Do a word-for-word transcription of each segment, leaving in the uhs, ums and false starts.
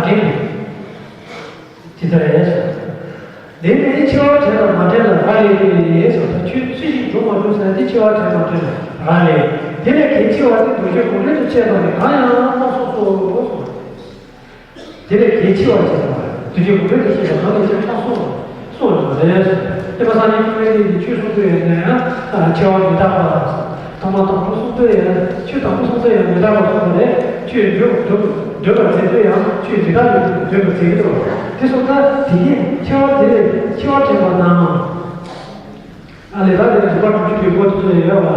ཡིན། ཇི་ལྟར་ཡིན་ཟེར། དེ་ནི་འཆི་བ་དྲན་དང་མ་དྲན་ལ་རག་ལས་ཏེ་ཟེར། ད་ཁྱོད་ཚུལ་བཞིན་འགྲོ་མ་འགྲོ་ཟེར་ན་དེ་འཆི་བ་དྲན་མ་དྲན་ལ་རག་ལས། དེ་ལས་གལ་ཆེ་བ་དེ་འདུ་བྱེད་བགོ་སྐལ་དུ་བྱས་པ་ནི་གང་ཡང་མ་གསུངས་སོ། དེ་ལས་གལ་ཆེ་བ་ཞིག་དང་དུས་ཀྱི་གོ་རིམ་དུ་ཤེས་པ་གང་ལས་ཀྱང་ཕྲ་སོགས་སོགས་ཡོད་པ་རེད། དེ་མ་ཚང་ནི་ཀུན་ལས་འདི་ཆོས་གསུང་དུས་ཡང་ན་ཡང་ཆེ་བ་མི་རྟག་པ། ཐོག་མ་དང་པོ་གསུང་དུས་ཡང་ཆོས་དང་པོ་གསུང་དུས་ཡང་མི་རྟག་པ་གསུངས་པ་རེད། ཆོས་བརྗོད་བརྗོད་བརྗོད་པར་མཛད་དུས་ཡང་ཆོས་འདི་དག་ཏུ་བརྗོད་པར་མཛད་ཀྱི་འདུག་དེ་སོང་ཙང་དེ་ཉིད་ཆེ་བ་དེ་ལས་ཆེ་བ་དྲན་པ་དང་། ཨ་ལས་རབ་དེ་ལ་རིག་པ་དྲུག་ཅུ་གི་སྒོ་དེ་ཚོ་ཡོད་པ།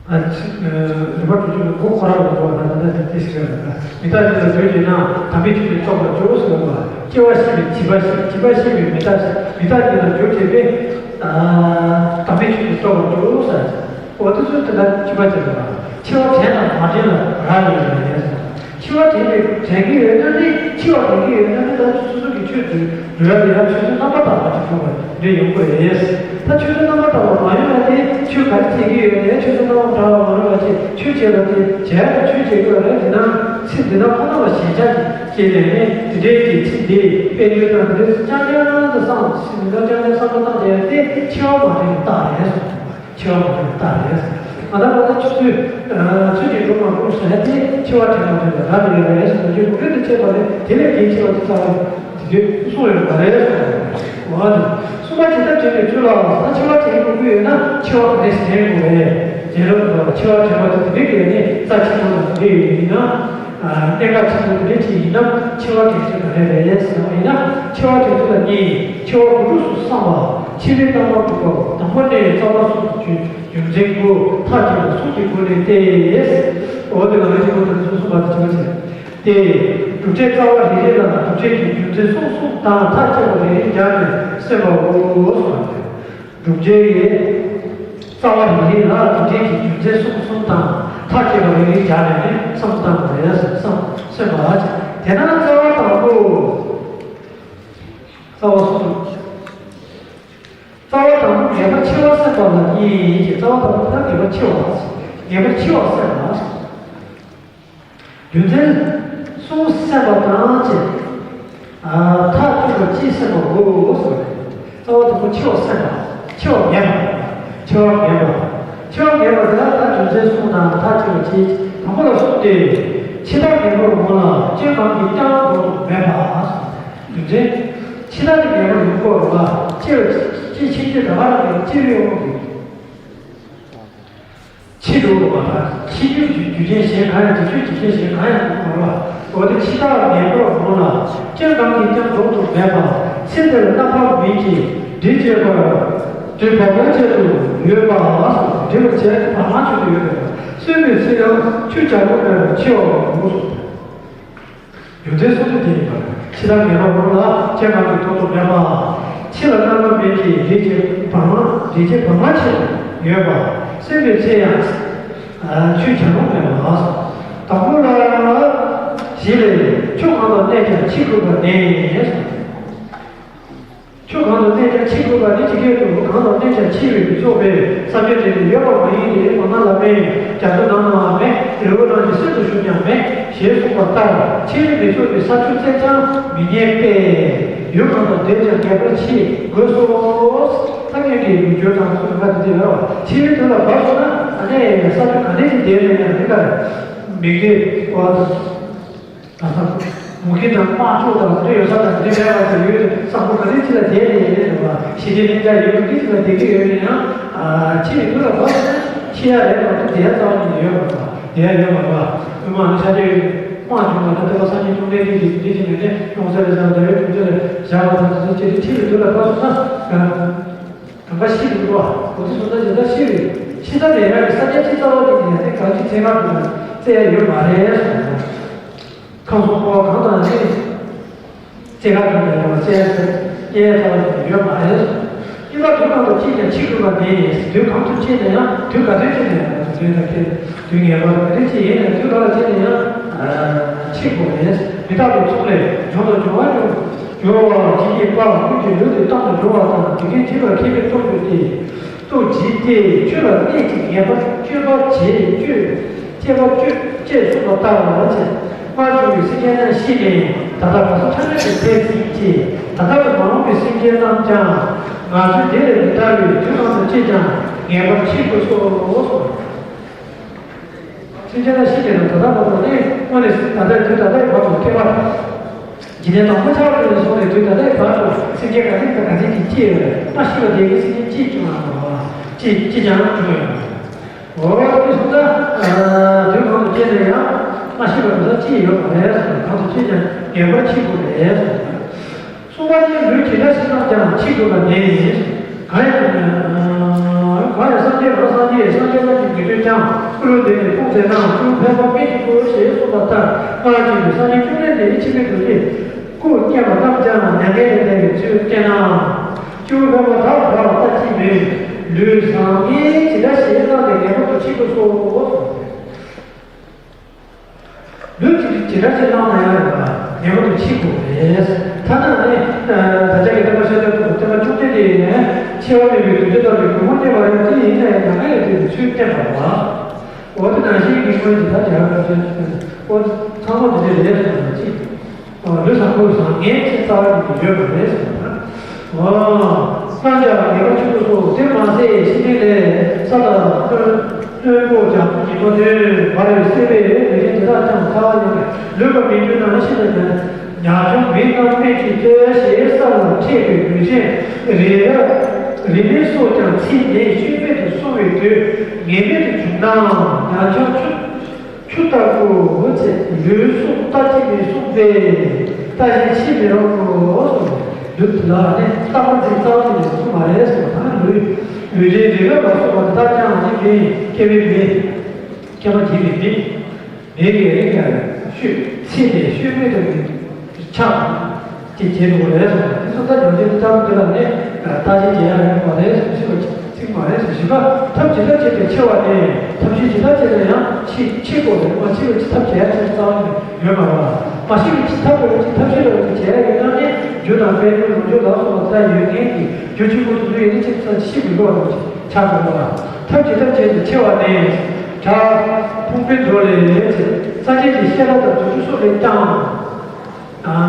ཨ་ཙི། རིག་པ་དྲུག་ཅུ་གི་སྒོ་ཁོ་རང་ལ་འགྲོ་བ་ན་ད་ལྟ་དེ་ཞིག་རེད། མི་རྟག་ཅེས་ལ་བརྗོད་ཅེ་ན་དམ་པའི་ཆོས་ཀྱིས་རྟོགས་པར་འགྱུར་ཟེར་བ། སྐྱེ་བ་ཤེས་པའི་བྱིས་པ་ཤེས། བྱིས་པ་ཤེས་པའི་མི་རྟག་ཤེས། མི་རྟག་ཅེས་ལ་བརྗོད་ཅེས་པས་དམ་པའི་ཆོས་ཀྱིས་རྟོགས་པར་འགྱུར་ཟེར། འོ་དེ་ཚོ་དེ་ལ་བྱིས་པ་ཅེས་ལ་འཆི་བ་དྲན་དང་མ་དྲན་ལ་རག་ལས་ཡོད་ཟེར། འཆི་བ་དྲན་པའི་དྲན་གྱི་ཡོད་ན་ནི་འཆི་བ་དྲན་གྱི་ཡོད་ན་ནི་ད་སོ་སོ་གི་ཆོས་དེ་འགྲོ་ཡ་དེ་ཡང་ཆོས་ཚོད་རྣམ་པར་དག་པ་ཅིག་ཐུག་པ་འདྲ་ཡོང་གི་རེད། ད་ཆོས་ཚོད་རྣམ་པར་དག་པ་མ་ཡོང་ཡ་དེ་ཆོས་ག་རེ་བྱེད་ཀྱི་ཡོད་ནའི་ཆོས་ཚོད་རྣམ་པར་དག་པ་མ་ཡོང་བ་ཅིག་ཆོས་བྱེད་པ་དེ་བྱས་ན་ཆོས་བྱེད་དགོས་རེད། དེ་ན་ཚེ་འདི་ན་ཁོ་ན་ལ་ཞེན་ཆགས་ཀྱི་སྐྱེས་ནས་ནི་དེ་འདྲའི་གི་ཚེ་འདི་དཔལ་ཡོན་དང་དེ་འདྲའི་རྐྱང་རྐྱང་དུ་བསམ་ཚེ་འདི་ན་རྐྱང་རྐྱང་བསམ་བློ་བཏང་བསྡད་ཡ་དེ་འཆི་བ་མ་དྲན་རྟགས་རེད། འཆི་བ་མ་དྲན་རྟགས་རེད། ང་ད་ང་ད་ཆུ་ཚོད་ཚོད་ཀྱི་འགྲོ་མ་འགྲོ་ཟེར་ཏེ་འཆི་བ་དྲན་མ་དྲན་པའི་རབ་ཡོད་རེད་ཟེར་ནས་འགྲོ་རྒྱུ་མུ་མཐུད་དུ་བྱེད་པ་ལས་དེ་ལས་གལ་ཆེ་བ་དེ་རྩ་བ་དེ་དུས་གསུངས་ཡོད་པ་རེད་ཟེར་བ་དེ། གསུམ་པ་ཇི་ལྟར་དྲན་པའི་ཚུལ་ལ་ཟེར་ན། འཆི་བ་དྲན་དགོས་ཀྱི་ཡོད་ན་འཆི་བ་ག་འདྲས་དྲན་དགོས་རེད། དྲན་རོགས་འཆི་བ་དྲན་པ་དེ་དེ་འདྲས་ཀྱི་ནི་རྩ་ཆེན་པོ་དང་དེ་འདྲས་ཡོད་ཡིན་ན། གནད་འགག་ཆེན་པོ་དེ་འདྲ་ཅིག་ཡིན་ན་འཆི་བ་དྲན་ཚུལ་ག་རེ་རེད་ཟེར་བ་ཡིན་ན། འཆི་བ་དྲན་ཚུལ་ལ་གཉིས། འཆི་བ་དགུ་ཕྲུགས་སུ་བསམ་པ། འཆི་བའི་རྟགས་མ་དགུ་པ། དང་པོ་ནི་རྩ་བ་གསུམ་དུ་གྱུར་རྒྱུ་མཚན་དགུ། ཐག་བཅད་པ་གསུམ་གྱི་སྒོ་ནས་ཏེ། འོ་དེ་ལ་ལུས་ཀྱི་སྒོ་ནས་གསུམ་གསུམ་པ་དེ་བྱ་བ་བྱེད། ཏེ། བསྒྲུབ་བྱའི་རྩ་བ་རེ་རེ་ལ་བསྒྲུབ་བྱེད་ཀྱི་རྒྱུ་མཚན་གསུམ་གསུམ་དང་ཐག་བཅད་པ་རེ་རེ་སྦྱར་ནས་སེམས་པའོ་གསུངས་ཏེ། བསྒྲུབ་བྱའི་རྩ་བ་རེ་རེ་ལ་བསྒྲུབ་བྱེད་ཀྱི་རྒྱུ་མཚན་གསུམ་གསུམ་དང་ཐག་བཅད་པ་རེ་རེ་སྦྱར་ནས་ནི་བསམ་བློ་བཏང་དགོས་རེད་ཟེར། བསམ་སེམས་པ་ལ་བྱེད། དེས་ན་རྩ་བ་དང་པོ། རྩ་བ་གསུམ། རྩ་བ་དང་པོ་ངེས་པར་འཆི་བ་སེམས་པ་ལ་གཉིས་ཀྱི། རྩ་བ་དང་པོ་ལ་ངེས་པར་འཆི་བ། ངེས་པར་འཆི་བ་སེམས་པ། རྒྱུ་མཚན་གསུམ་སེམས་པ་དང་བཅས། ཐག་གཅོད་པ་གཅིག་སེམས་པ་དགུ་ཟེར་བ་རེད། རྩ་བ་དང་པོ་འཆི་བ་སེམས་པ། འཆི་བ་ངེས་པ། འཆི་བ་ངེས་པ། འཆི་བ་ངེས་པ་དེ་ལ་ད་རྒྱུ་མཚན་གསུམ་དང་ཐག་གཅོད་པ་གཅིག་དང་པོ་ལ་གསུངས་ཏེ། འཆི་བདག་ངེས་པར་འོང་ལ་སྐྱོན་གང་གིས་ཀྱང་འགྲོ་དུ་མེད་པ། རྒྱུ་མཚན། འཆི་བདག་གི་ངེས་པར་ཡོང་གི་ཡོད་པ། སྐྱེ་བ་སྐྱེ་ཕྱིན་ཆད་ད་ག་རང་གི་སྐྱེ་བའི་དབང་གིས། འཆི་འགྲོ་བ་དང་། འཆི་རྒྱུ་རྒྱུ་རྐྱེན་གཞན་གང་ཡང་། འདི་ཚོའི་རྒྱུ་རྐྱེན་གཞན་གང་ཡང་མི་དགོས་པ། འོ་དེ་འཆི་བདག་ངེས་པར་འོང་ལ་སྐྱོན་གང་གིས་ཀྱང་འགྲོ་དུ་མེད་པ། ཚེ་འདིར་རྣམ་པར་མིག་གིས་འདྲིས་བྱེད་པར། འདྲིས་བར་མ་ཆད་དུ་ཡོད་པ། འདྲིས་པར་བྱེད་བར་མ་ཆད་དུ་ཡོད་པ། གསོན་པའི་ཚེ་ཡང་ཆོས་བྱ་ལུགས་མེད་པར་འཆི་བ་འོང་། རྒྱུ་མཚན་གསུམ་པོ་དེ་ཡིན་པ། འཆི་བདག་ངེས་པར་འོང་ལ་སྐྱོན་གང་གིས་འགྲོ་དུ་མེད་པ། འཆི་ལ་རྣམ་པར་མིག་གིས་འདྲིས་བྱེད་བར་མ། འདྲིས་བྱེད་བར་མ་ཆད་དུ་ཡོད་པ། གསོན་པའི་ཚེ་ཡང་ཆོས་བྱ་ལུགས་མེད་པ། དང་པོ་ལ་བཞི་ལས། ཆོས་གང་དུ་གནས་ཀྱང་འཆི་དགོས་པ་ནི། ཆོས་གང་དུ་གནས་ཀྱང་འཆི་དགོས་པ་ནི་ཇི་སྐད་དུ། གང་དུ་གནས་ཀྱང་འཆི་བས་མི་ཚུགས་པས། བསམ་གྱིན་དྲན་ནས་ཡོད་པ་མ་ཡིན་ཏེ། མ་ན་ལ་མེད། རྒྱ་མཚོ་ནང་ན་མེད། རི་བོ་རང་གི་གསེབ་ཏུ་བཞུགས་ཀྱང་མེད། ཞེས་གསུངས་པ་ལྟར་འཆི་བས་མི་ཚུགས་པའི་ས་ཆུ་བཙལ་ཀྱང་མི་རྙེད་པས། ཡུལ་གང་དུ་བསྡད་ཀྱང་ངེས་པར་འཆི་དགོས་སོ། ཐ་སྙད་ཀྱི་ལུགས་སྦྱོར་དང་གསུམ་པ་དེ་ཡོད། འཆི་བའི་དུས་ལ་བབས་སོང་ན་ཨ་ནི་ས་ཆུ་ག་ནས་ཀྱང་བསྡད་ནས་ཡང་མི་དགའ། མི་དགེ་བ། ད་ལྟ་མུ་གེ་དང་དམག་ཕྱོགས་དང་དེ་ཡོད་ས་དང་དེ་མེད་པ་དེ་ཡོད་ས་ཁོ་ག་ནས་ཅི་ལ་བསྡད་ནས་ཡིན་ནས་འདུག་པ། ཞི་བདེ་གླིང་ཆ་ཡོད་མུ་གེ་ཅི་ལ་བསྡད་ཀྱི་ཡོད་ནས་ཡང་། འཆི་བའི་དུས་ལ་བབས་ན་འཆི་ཡ་རེད་མ་གཏོགས་བསྡད་ཡ་རྩ་བ་ཉིད་ནས་ཡོད་མ་རེད་པ། བསྡད་ཡ་ཡོད་མ་རེད་པ། དབུས་མ་ནི་ཤཱཀྱ་ཡོད་དམག་བྱུང་བ་ད་ལྟ་བ་སངས་རྒྱས་བཅོམ་ལྡན་འདས་ཀྱིས་འདི་ཅི་ནས་ནས་ཀྱང་སེ་རེ་ཟ་འདའ་བའི་དྲུང་ཆེ་ལ་བཞག་པ་དང་དེ་ཚོ་ཅི་རེད། འཆི་བའི་དུས་ལ་བབས་སོང་ན་གང་ག་ཤི་འདུག་པ། འོ་དེ་སོང་ཙང་ཇི་ལྟར་ཤི་བའི་ཤི་ས་ནས་ཡང་ས་ཆ་ཅི་རྩ་བ་དེ་ནས་ཡང་དེ་གང་ཅི་ཚེ་སྔ་དུ་ན་བཙལ་ཡ་ཡོད་མ་རེད་གསུངས། ཁམས་གསུམ་འཁོར་བ་གང་དང་ནི། སྐྱེ་རྒ་ན་འཆིའི་ཡང་སྐྱེ་སྐྱེ་ཡ་ཐོག་ནས་ཡོད་མ་རེད། གཉིས་པ་དུས་གང་དུ་སྐྱེས་ཀྱང་འཆི་དགོས་པ་མེད། དུས་གང་དུ་སྐྱེས་ན་ཡང་དུས་ག་ཚོད་སྐྱེས་ན་ཡང་དུས་ན་སྐྱེ་དུས་ངེས་པར་ག་དུས་སྐྱེས་ཡིན་ན་དུས་ག་ལ་སྐྱེས་ན་ཡང་འཆི་དགོས་རེད། མི་རྟག་པའི་ཚོགས་ལས་བྱུང་དང་འབྱུང་བ་ཡང་འབྱུང་བ་ཇི་སྙེད་པ་ཀུན་གྱི་ལུས་འདི་རྟག་ཏུ་འབྱུང་བ་དང་དེ་སྐད་བྱེད་པར་མཁས་པས་རྟོགས་གྱུར་ཏེ། ལྟོས་ཇི་སྟེ་ཆོས་ལ་གནས་ཀྱི་ངེས་པར་སྤྱོད་པ་བྱེད་སྤྱོད་ ཁྱད་པར་གཅོད་ཅེས་གསུངས་པ་ལྟར་བྱས། སྔར་བྱུང་བའི་སེམས་ཅན་རྣམས་ཤི་ནས་ད་ལྟ་བར་དུ་ཐ་མལ་དུ་ཐལ་ཟིན་གྱི། ད་ལྟ་བར་མ་འོངས་པའི་སེམས་ཅན་རྣམས་ཀྱང་ང་ཚོའི་དེ་ལས་མི་ཐར་བའི་དུས་གང་དུ་སྐྱེས་ཀྱང་ངེས་པར་འཆི་དགོས་སོ། སེམས་ཅན་རྣམས་ཤི་ནས་ད་ལྟ་བར་དུ་ནི་སྔོན་ནས་ད་ལྟ་དུས་ད་ལྟའི་བར་དུ་ཐལ་བ། འཇིག་རྟེན་དང་མི་ཐར་བ་ནས་བཟུང་ནས་དུས་ད་ལྟའི་བར་དུ་སེམས་ཅན་ག་ནས་ག་ནས་ཀྱི་སྐྱེས་ཡོད་རེད། མ་ཤི་བ་དེ་གི་སེམས་ཅན་སྐྱེས་བྱུང་བ་རེད། སྐྱེས་སྐྱེས་ཀྱང་བྱུང་ཡོད་རེད། འོ་དེ་སོང་ཙང་དུས་གང་དུ་སྐྱེས་ན་ཡང་མ་ཤི་བ་དེ་ཚོ་སྐྱེས་ཡོད་མ་རེད་ཟེར། གང་དུ་སྐྱེས་ཀྱང་ངེས་པར་འཆི་དགོས་རེད་ཟེར། གསུངས་པ་ནི་ལུས་ཇི་འདྲ་ཞིག་རྣམས་ཀྱང་འཆི་དགོས་པ་ནི། གང་ཡིན་གང་ཡང་སངས་རྒྱས་རང་སངས་རྒྱས་སངས་རྒྱས་པ་ཅིག་གི་དུས་ཀྱང་སྐུ་ལུས་འདི་ནི་ཕུང་ཚེ་ན་སྐུ་ཕལ་པ་སྨིན་གྱི་འདུག་ཞེས་གསུངས་པ་ལྟར། སྔར་བྱས་པའི་སངས་རྒྱས་བཅོམ་ལྡན་འདས་འཆི་མེད་དུ་ནི་སྐུ་བསྙེན་པ་རྣམས་ཀྱང་མྱ་ངན་ལས་འདས་པའི་ཚུལ་བསྟན་ན། སྐྱེ་བོ་ཕལ་པ་དག་དག་ལ་ལྟ་ཅི་སྨོས། ལུས་བཟང་ངན་ཇི་འདྲ་ཞིག་རྣམས་ནི་ངེས་པར་དུ་འཆི་དགོས་སོ། ལུས་ཅི་ཇི་འདྲ་ཞིག་བླངས་ན་ཡང་རེད་པ། ངེས་པར་དུ་འཆི་དགོས་རེད། ཐ་ན་ནི། ད་ཆ་གི་བསྟན་པ་ཤར་ཕྱོགས་སྟོན་པ་བཅོམ་ལྡན་འདས་ནས་འཆི་བ་མེད་པའི་དུས་ཚོད་ལྟ་བུའི་གོ་འཕང་བརྙེས་པ་རེད། དེ་ཡིན་ན་ཡང་ང་ལས་དེ་ཚུལ་བསྟན་པ་རེད། འོ་དེ་ནང་བཞིན་གྱི་སྔོན་གྱི་ད་རྒྱལ་བ་རིན་པོ་ཆེ་འོ་ཚང་མ་དེ་འདྲ་རེད་ཟེར་ན་ཅི། ལུས་བཟང་ཕུགས་བཟང་ངན་གྱི་རྩ་བ་ཉིད་དུ་ཡོད་པ་རེད་ཟེར་ན། འོ། སངས་རྒྱས་ངེས་པར་འཆི་དགོས་སོ། དེ་མ་ཟད་ཤི་ནས་ལས་ས་དང་། རྣོན་པོ་རྒྱ་མཚོ་ཉི་མ་ནས་འབར་བའི་སྲེག་པའི་ལུས་ཅན་དེ་དག་ཀྱང་ཐལ་བ་ཉིད་ནས་ལུས་པ་མི་འགྱུར་ན་ཤི་ན་ཉ་ཆུང་མི་རྣམས་སྨད་ཀྱིས་བསྟོད་ཞེས་ས་ལ་འཁྲིད་པའི་ལུས་ཅན་རི་རབ་རི་ལི་སོགས་ཀྱང་ཚིག་ནི་ཤུལ་མེད་དུ་སོང་བའི་དུས་ངེས་མེད་དུ་བྱུང་ན་ཉ་ཆུང་ཆུ་ཆུ་ལྟ་བུ་ཚེ་ལུས་སྲོག་ལྟ་ཅི་མི་སྲོག་སྟེ། ལྟ་ཞིང་འཆི་མི་རུང་ངོ་། ལུས་ལ་ནི་རྟག་པར་འཛིན་རྩ་བ་ཉིད་ནས་སྲོག་མ་རེད་ཟེར་བ་དང་ལུས་ལུས་ཅན་རི་རབ་ལ་སོགས་པ་དག་ཀྱང་འཇིག་པའི་སྐྱེ་བའི་མེ། སྐྱེ་བ་འཇིག་པའི་མེ། མེ་ཡི་རིགས་ཀྱང་ཤུལ་ཚིག་ནས་ཤུལ་མེད་དུ་ཆགས། ཅེས་བྱས་འདུག་རེད་གསུངས། དེ་ཚོ་ད་ཉོན་ཅན་ལྟ་བུ་དེ་ལ་ནི་ལྟ་ཞིབ་བྱེད་ཡ་ཡོད་མ་རེད་ཟེར་ཞུ་བ་ཚིག་མ་རེད་ཟེར། བཞི་པ་ཐབས་ཇི་ལྟར་བྱས་ཏེ་འཆི་བ་ནི་ཐབས་ཤེས་ཇི་ལྟར་བྱས་ན་ཡང་འཆི་འཆི་དགོས་རེད། མ་འཆི་བའི་ཐབས་བྱེད་ཡ་ཅིག་རྩ་བ་ནས་ཡོད་མ་རེད་བ། མ་ཤི་བའི་ཐབས་དགོས་རེད་ཅིག་ཐབས་ཤེས་རེད་ཅིག་བྱེད་ཡ་ཡོད་ན་ནི་རྒྱུ་དང་རྟེན་འབྱུང་ལོངས་སྤྱོད་ལ་སོགས་པ་ད་ཡོད་མཁན་གྱི་རྒྱུ་གཅིག་པུ་དུ་ཡོད་ན་ཅིག་ས་ཤི་མི་དགོས་རེད་ཅིག་ཆགས་དགོས་རེད་བ། ཐབས་ཇི་ལྟར་བྱས་ཏེ་འཆི་བ་ནི་བྲག་ཕུང་པོའི་མདོ་ལས་ཅིག་སངས་རྒྱས་ཀྱི་བཤད་པ་དང་རྫུ་འཕྲུལ་སོགས་ལས་ཀྱང་།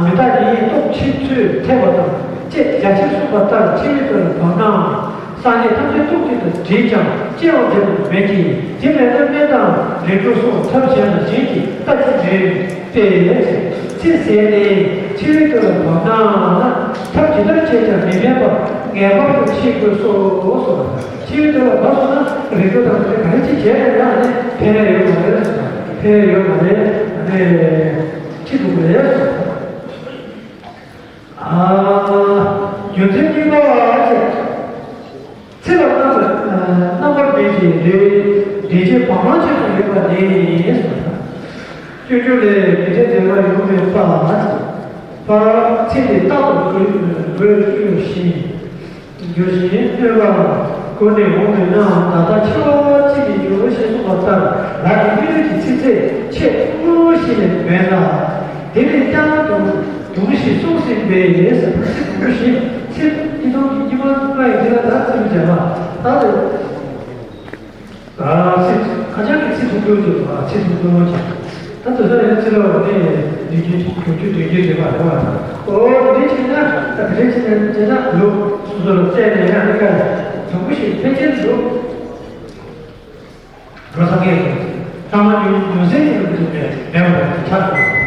མི་རྟག་ཉིད་རྟོགས་ཕྱིན་ཚུལ་ཐེག་པ་དང་བཅས་རྒྱ་ཆེར་གསུངས་པ་ལྟར་འཆི་བའི་དུས་ལ་བབ་ན། སངས་རྒྱས་ཐམས་ཅད་སྟོབས་ཀྱིས་དང་བསྒྲིབས་ཀྱང་སྐྱེ་བ་འདོད་པ་མེད་ཀྱི། དེ་མེད་ན་སྨན་དང་རིམ་གྲོ་སོགས་ཐབས་གཞན་ལ་གཞན་གྱིས་ལྟ་ཅི་མེད་པས། ཚེ་ཟད་ནས་འཆི་བའི་དུས་ལ་བབ་ན་ཐབས་ཇི་ལྟར་བྱས་ཀྱང་མི་ཕན་པར་ངེས་པར་དུ་འཆི་དགོས་སོ། འཆི་བའི་དུས་ལ་བབ་སོང་ན་རིམ་གྲོ་དང་དེ་ག་རེ་ཅིག་བྱས་ན་ཡང་ནི་ཕན་ཡོད་མ་རེད། ཕན་ཡོད་མ་རེད། ཨ་ནི། ཅི་འདུག་ལས། ཨ། རྒྱུ་མཚན་གཉིས་པ་བ་ཅེས། ཚེ་ལ་རྣམ་པར་རྣམ་པར་མེད་ཅིང་ལུས་འདྲེན་བྱེད་བ་མང་ཆེ་ཤོས་ཡོད་པ་ནི། སྤྱོད་འཇུག་ལས་མི་ཚེ་བདེ་བ་ཡོང་མེད་པ། པ། ཚེ་འདི་རྟག་ཏུ་འགོར་འགོར་བཞིན། འགྱུར་ཞིང་སྨོན་པ་གོ་ནས་འོང་མེད་ནའང་ད་ལྟ་འཆི་བ་ཅི་ནས་འགྱུར་ཞེས་གསུངས་པ་ལྟར་རང་གི་སྨོན་ལམ་གྱི་ཚེ་ཚད་ཆེས་ཐུང་ངུ་ཞིག་ལས་མེད་ལ། དེ་ལས་ཀྱང་དུང་དུང་ཞིག་གསུངས་ཟིན་པས་ཟེར་ན་ཚེ་ཐུང་ངུ་ཞིག་ཚེ་ཉིས་སྟོང་གི་ཉི་མ་ལྔ་ཡི་རྗེས་ལ་ད་ཚེ་མི་བྱ་བ་ད་དུ། ཚིག་ཁ་བྱང་གི་ཚིག་ཐུང་ཐུང་དུ་ཚིག་ཐུང་ཐུང་ཅིག་ད་དུ་ས་ཡང་ཚིག་ལ་བ་ནས་བདུན་ཅུ་དགུ་བཅུ་བདུན་ཅུ་རེད་པ་རེད་བ། ཨོ་དེ་འདྲ་བྱས་ན་ད་དེ་འདྲ་བྱས་ན་བྱས་ན་ལུགས་སོ་སོ་ལ་བཙལ་ནས་ཡང་ནི་ཀ་དུང་ཞིག་ཕལ་ཆེར་འདུག་འགྲོ་ས་ངེས་སོ། ཚང་མ་ཉུང་ཉུང་ཟད་ཀྱི་ལུགས་ཀྱི་མེད་མེད་པ་ཆགས་སོང་།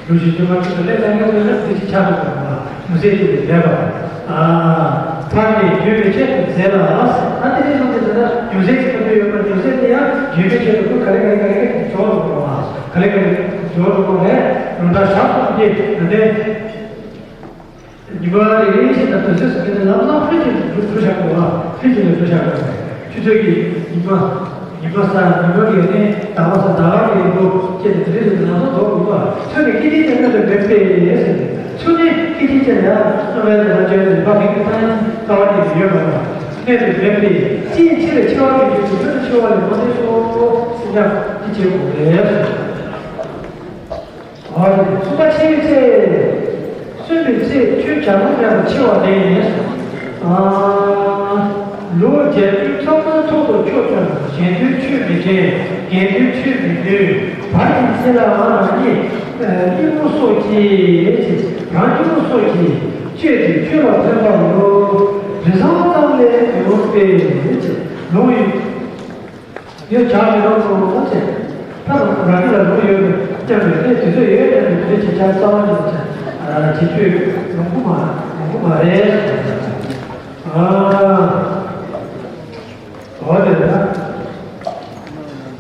ལུགས་ཀྱི་སྤྱོད་པ་ཚུལ་དུ་ལས་ལ་ངེས་སོ་ན་དེ་ཅི་ཆགས་སོང་བ་ཉུང་ཟད་ཀྱི་མེད་པ། ཨ། ཕར་ནས་བརྗོད་པའི་ཆེད་དུ་མཛད་ལ། ཨ་ནི་དེ་ལུགས་ཀྱི་ཟེར་ན་ཉུང་ཟད་ཀྱི་ལུགས་ཡོད་པ་ཉུང་ཟད་དེ་ཡང་བརྗོད་པའི་ཆེད་དུ་ཁོ་ག་རེ་ག་རེ་ག་རེ་སྦྱོར་དགོས་པ། ག་རེ་ག་རེ་སྦྱོར་དགོས་པ་རེད། རུང་ད་ཞག་གསུམ་གྱི་ད་ལྟའི། ཉི་མ་རེ་རེ་བཞིན་དང་དུས་ཚོད་སུ་སྐྱེལ་ནས་ལམ་སང་ཕུད་ཀྱི་འགྲོ་འགྲོ་བཞག་དགོས་པ། ཕུད་ཀྱི་ལས་འགྲོ་བཞག་དགོས་པ། ཆུ་ཚོད་ཀྱི་ཉི་མ། ཉི་མ་གསར་ཉི་མ་རེ་ནས་ཟླ་བ་གསར་ཟླ་བ་རེ་འགྲོ་བྱས་ནས་དེ་རེ་རེ་ལམ་སང་འགྲོ་དགོས་པ། ཚུལ་ནི་སྐྱེ་དེའི་སྟེང་ན་དུ་མེད་པས་ཟེར་ནས་ཚུལ་ནི་སྐྱེ་དེའི་སྟེང་ན་ཡང་རྣམ་པའི་ལས་ལ་བརྗོད་ནས་ཕ་གི་གི་ཐང་ལྟ་བ་ཉིད་ཡོད་པ་ལ་གནས་དུ་མེད་པས་ཅིའི་ཕྱིར་འཆི་བ་མི་འགྱུར་ཏེ་ཚུལ་དུ་འཆི་བ་ལས་མ་འདས་སོ། སེམས་ཀྱང་འདི་བྱེད་དགོས་རེད། ཨ་ནི་གསུམ་པ་འཆི་བའི་ཚེ། གསོན་པའི་ཚེ་ཆོས་བྱ་རུང་ཉམས་པར་འཆི་བ་ནི། ཨ། ལོ་བརྒྱད་ཅུ་ ཐོབ་ན་ཐོབ་ཏུ་ཆོག་ཀྱང་གཞན་དོན་ཆོས་མི་དྲན། གཞན་དོན་ཆོས་མི་ནུས། བར་གྱི་ཚེ་ལའང་རང་ཉིད་སྙིང་པོ་སོགས་ཀྱིས། རང་སྙིང་པོ་སོགས་ཀྱིས་སྤྱོད་དེ་ཆོས་ལ་བརྩོན་པ་ལུགས། རེ་ཟུང་ཙམ་ལས་མི་འོང་པས། ལུང་ཡོད། ཡོད་བྱ་མི་རུང་གསུངས་པ་ཅེས། ད་རང་རང་ཉིད་ལ་ལུང་ཡོད་པའི་སྐྱབས་ནས་དེ་དུས་ཚོད་ཡོད་ཀྱང་དེ་བྱེད་བྱ་རྩ་བ་ཉིད་ཀྱི་བྱེད་སྤྱོད་ལུང་པོ་མ་ལུང་པོ་མ་རེད། ཨ། འོ་དེ་ལ།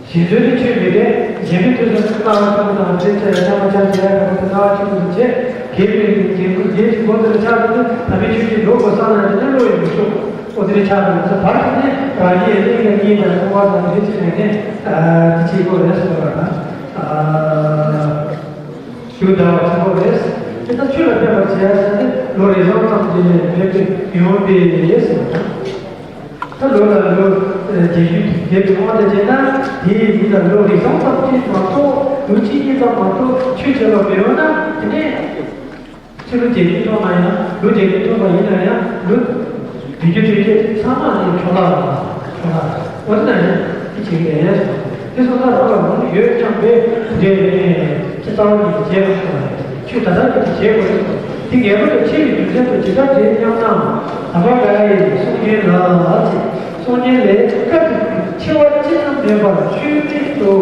གཞན་དོན་ནི་ཆོས་མི་དྲན། གཞན་མི་དོན་དུ་སྣང་བ་ཆེན་པོ་དང་འབྲེལ་ཚེ་ཡང་བསམ་པ་ཅན་དེ་ཡང་གང་དུ་སྣང་བ་ཆེན་པོ་དུ་བྱེད། དགེ་བའི་རྒྱན་གོས་རྒྱན་གྱི་སྒོ་དེར་ཆགས་པ་ནི་དམ་པའི་ཆོས་ཀྱི་ལུགས་པ་བསམ་ན་དེ་ནི་བློ་ཡིས་མི་ཆོག་འོ་དེ་ཆགས་པ་ནི་བར་དུ་ནི་རང་ཉིད་གླིང་ལ་གཉིས་དང་སྐུ་བ་དང་རིགས་ཀྱི་ནས་ནི་དེ་ཆེ་གོ་རེད་ཟེར་བ་ན། ཞུ་དག་པ་ཆེན་པོ་རེད། དེ་ལྟར་ཆོས་ལ་ཕན་པར་བྱེད་ཡ་ཟེར་ནི་ལོ་རེ་ཟུང་ཙམ་གྱི་ནས་མེད་པའི་ཡོང་པའི་ཡས་ཟེར་བ་དང་། ད་ལོ་ལ་ལོ་རྒྱས་རྒྱུ་དེ་དེ་དབང་དུ་བྱས་ན་དེའི་ཡིན་ལ་ལོ་རེ་ཟུང་ཙམ་གཅིག་མ་གཏོགས་ལོ་གཅིག་གཉིས་ཙམ་མ་གཏོགས་ཆོས་བྱེད་པ་མི་ཡོང་ན་དེ་ནས་ཕྱི་ལོ་རྒྱས་རྒྱུ་ཐོག་མ་ཡང་ལོ་རྒྱས་རྒྱུ་ཐོག་མ་ཡིན་ན་ཡང་ལོ་དུས་རྒྱུན་དུས་རྒྱུན་ཚང་མ་ནས་འཕྲོ་བརླག་འཕྲོ་བརླག་འོ་དེ་ན་ཡང་དེ་བྱེད་ཀྱི་རེད། དེ་སོང་ཙང་རང་ལ་ལུང་ཡོད་ཀྱང་པས་འདྲེ་ནས་ཅི་རྩ་བ་ཉིད་ཀྱི་རྗེས་ལ་སོང་བ་ཆོས་ད་ལྟར་གྱི་བྱེད་དགོས། དེ་ངེས་པར་དུ་ཆེ་བའི་རྒྱུ་མཚན་དུ་ཇི་ལྟར་འདྲེན་སྙམ་ན། ཨ་བ་ག་ཡི་གསུང་རྒྱུན་ལ། གསུང་རྒྱུན་ལས་སྐབས་དེ་ཆེ་བ་ཅི་ཙམ་མེད་པར་ཆོས་མིན་དུ་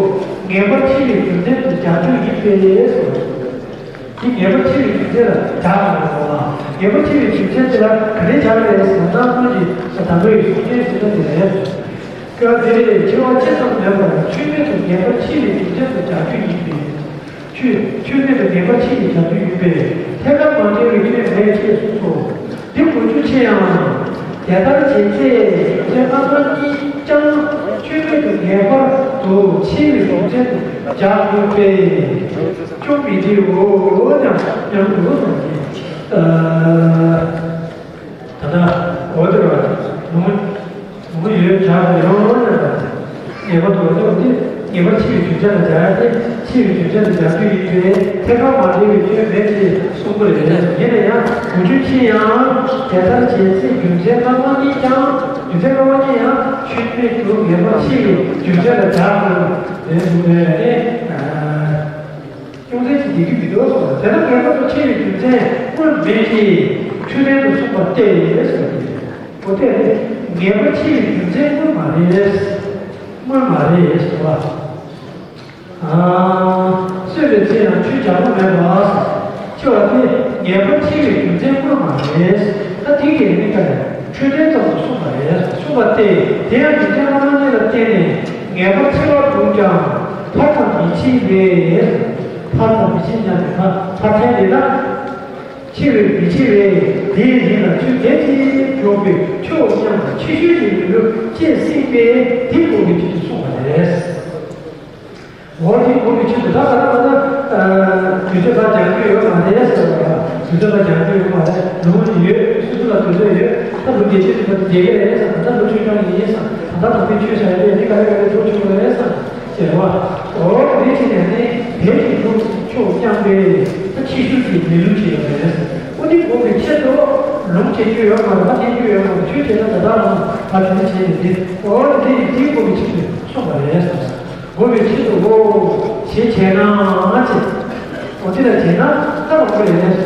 ངེས་པར་ཆེ་བའི་རྒྱུ་མཚན་དུ་སྦྱར་རྒྱུ་ཡིན་པས་སོ། དེ་ངེས་པར་ཆེ་བའི་རྒྱུ་མཚན་ལ་སྦྱར་དགོས་པ། ངེས་པར་ཆེ་བའི་རྒྱུ་མཚན་དེ་ལ་ག་རེ་སྦྱར་རེད་ཟེར་ན་སྔོན་གྱི་དམ་པའི་གསུང་རྒྱུན་ཟེར་ན་དེ་རེད། སྐབས་དེར་ཆེ་བ་ཅི་ཙམ་མེད་པར་ཆོས་མིན་དུ་ངེས་པར་ཆེ་བའི་རྒྱུ་མཚན་དུ་སྦྱར་རྒྱུ་ཡིན་པས། ཆོས་ཆོས་མིན་དུ་ངེས་པར་ཆེ་བའི་བྱ་སྤྱོད་ཡིན་པས་ཐད་ཀར་མ་འབྲེལ་བའི་སྐྱོན་མེད་ཅེས་གསུངས་སོ། འདི་གོ་རྒྱུ་ཆེ་ཡང་། དེ་ལྟར་བྱེད་ཚེ་ཡོན་ཏན་ལྷག་མ་གཉིས་ཀྱང་ཆོས་མིན་དུ་ངེས་པར་དུ་ཆེ་བའི་རྒྱུ་མཚན་དུ་སྦྱར་དགོས་པས། ཅུང་མི་འགྲིག་འོ་ཉམས་ཉམས་འགྲོ་གསུངས་ཏེ། ད་ལྟ་འོ་དེ་ར་ནུ་མོ་ནུ་མོ་ཡོད་བྱ་དགོས་ཡོང་ལོ་ནས་པ། ངེས་པར་དུ་འོ་དེ་ངེས་པར་ཆེ་བའི་རྒྱུ་མཚན་ལ་སྦྱར་ཡ་དེ་ཆེ་བའི་རྒྱུ་མཚན་ལ་སྦྱར་རྒྱུ་ཡིན་པས་ཐད་ཀར་མ་འབྲེལ་བའི་སྐྱོན་མེད་ཅེས་གསུངས་པ་རེད། ཡིན་ན་ཡང་གོ་རྒྱུ་ཆེ་ཡང་དེ་ལྟར་བྱེད་ཚེ་རྒྱུ་མཚན་སྣ་མང་གཉིས་ཀྱང་རྒྱུ་མཚན་སྣ་མང་གཉིས་ཡང་ཆོས་མིན་དུ་ངེས་པར་ཆེ་བའི་རྒྱུ་མཚན་ལ་སྦྱར་དགོས་རེད་འདུག་པས་ནི། ཅུང་ཟད་ཅིག་འགྲིག་གི་མི་འདུག་གསུངས། དེ་ལ་ངེས་པར་དུ་ཆེ་བའི་རྒྱུ་མཚན་དངོས་མེད་ཀྱི་འཕྲོས་དོན་དུ་གསུངས་པ་སྟེ་གསུངས་ཏེ། འོ་དེ་ངེས་པར་ཆེ་བའི་རྒྱུ་མཚན་དངོས་མ་རེད། དངོས་མ་རེད་གསུངས་པ། གསོད་པའི་ཚེ་ཡང་ཆོས་བྱ་སྒོ་མེད་པ། ཆེ་བ་སྟེ་ངེས་པར་ཆེ་བའི་རྒྱུ་མཚན་དངོས་མ་རེད། ད་དེ་གའི་གནས་སྐབས་འཕྲོས་དོན་ཙམ་དུ་གསུངས་པ་རེད། གསུངས་པ་སྟེ། དེ་ཡང་རྒྱུ་མཚན་སྣ་མང་གཉིས་ལ་བརྟེན་ནས་ངེས་པར་ཆེ་བར་འདུག་ཀྱང་ཕར་ཙམ་མི་ཕྱིན་པས། ཕར་ཙམ་མི་ཕྱིན་ཀྱང་ཕར་ཕར་ཕན་འདི་ལ། ཆེ་བའི་མི་ཆེ་བས་དེའི་རིགས་ལ་ཆོས་དེ་ཅིག་འཇོག་པའི་ཆོས་མཉམ་དུ་ཆེ་ཤོས་ཀྱི་མི་ལུས་ཅེས་གསུངས་པས་དེ་གོ་བའི་ཆེད་དུ་གསུངས་པ་རེད། འོ་དེ་གོ་བའི་ཆེད་དུ་ད་ག་རེ་ད་དུས་ཚོད་ཕར་སྦྱང་རྒྱུ་ཡོད་མ་རེད་ཟེར་བ། དུས་ཚོད་ཕར་སྦྱང་རྒྱུ་ཡོད་མ་རེད། ལུང་ཡོད། སོ་སོ་ལ་དུས་ཚོད་ཡོད། ད་ལུང་བརྒྱད་ཅུ་དུས་ཚོད་བརྒྱད་ཀྱི་རེད་ཟེར། ད་ལུང་ཆོས་སྐྱོང་ཡིན་ཟེར། ད་ལྟ་དམ་པའི་ཆོས་བྱ་ཡ་དེ་ག་རེ་ག་རེ་འགྲོ་ཆོག་གི་རེད་ཟེར། ཟེར་བ། འོ་དེ་བྱས་ནས་ནི་དེ་ཡི་ལུགས་ཕྱོགས་རྐྱང་པས་ད་ཆེ་ཤོས་ཀྱི་མི་ལུགས་ཆེ་ཡོད་རེད། འོ་དེ་གོ་བའི་ཆེད་དུ་ལུང་བྱེད་རྒྱུ་ཡོད་མ་རེད། ད་བསྟན་རྒྱུ་ཡོད་མ་རེད། ཆོས་བྱེད་ན་ད་ལྟ་རང་ད་དེ་འདྲ་བྱས་ནས་འདི་འོ་དེ་ཡི་དེ་གོ་བའི་ཆེད་དུ་གསུངས་པ་རེད། གོ་བའི་ཆེད་དུ་འོ་ཞེས་བྱས་ན་ཅེས། འོ་དེ་ལ་བྱས་ན་ད་རང་གོ་ཡོད་རེད།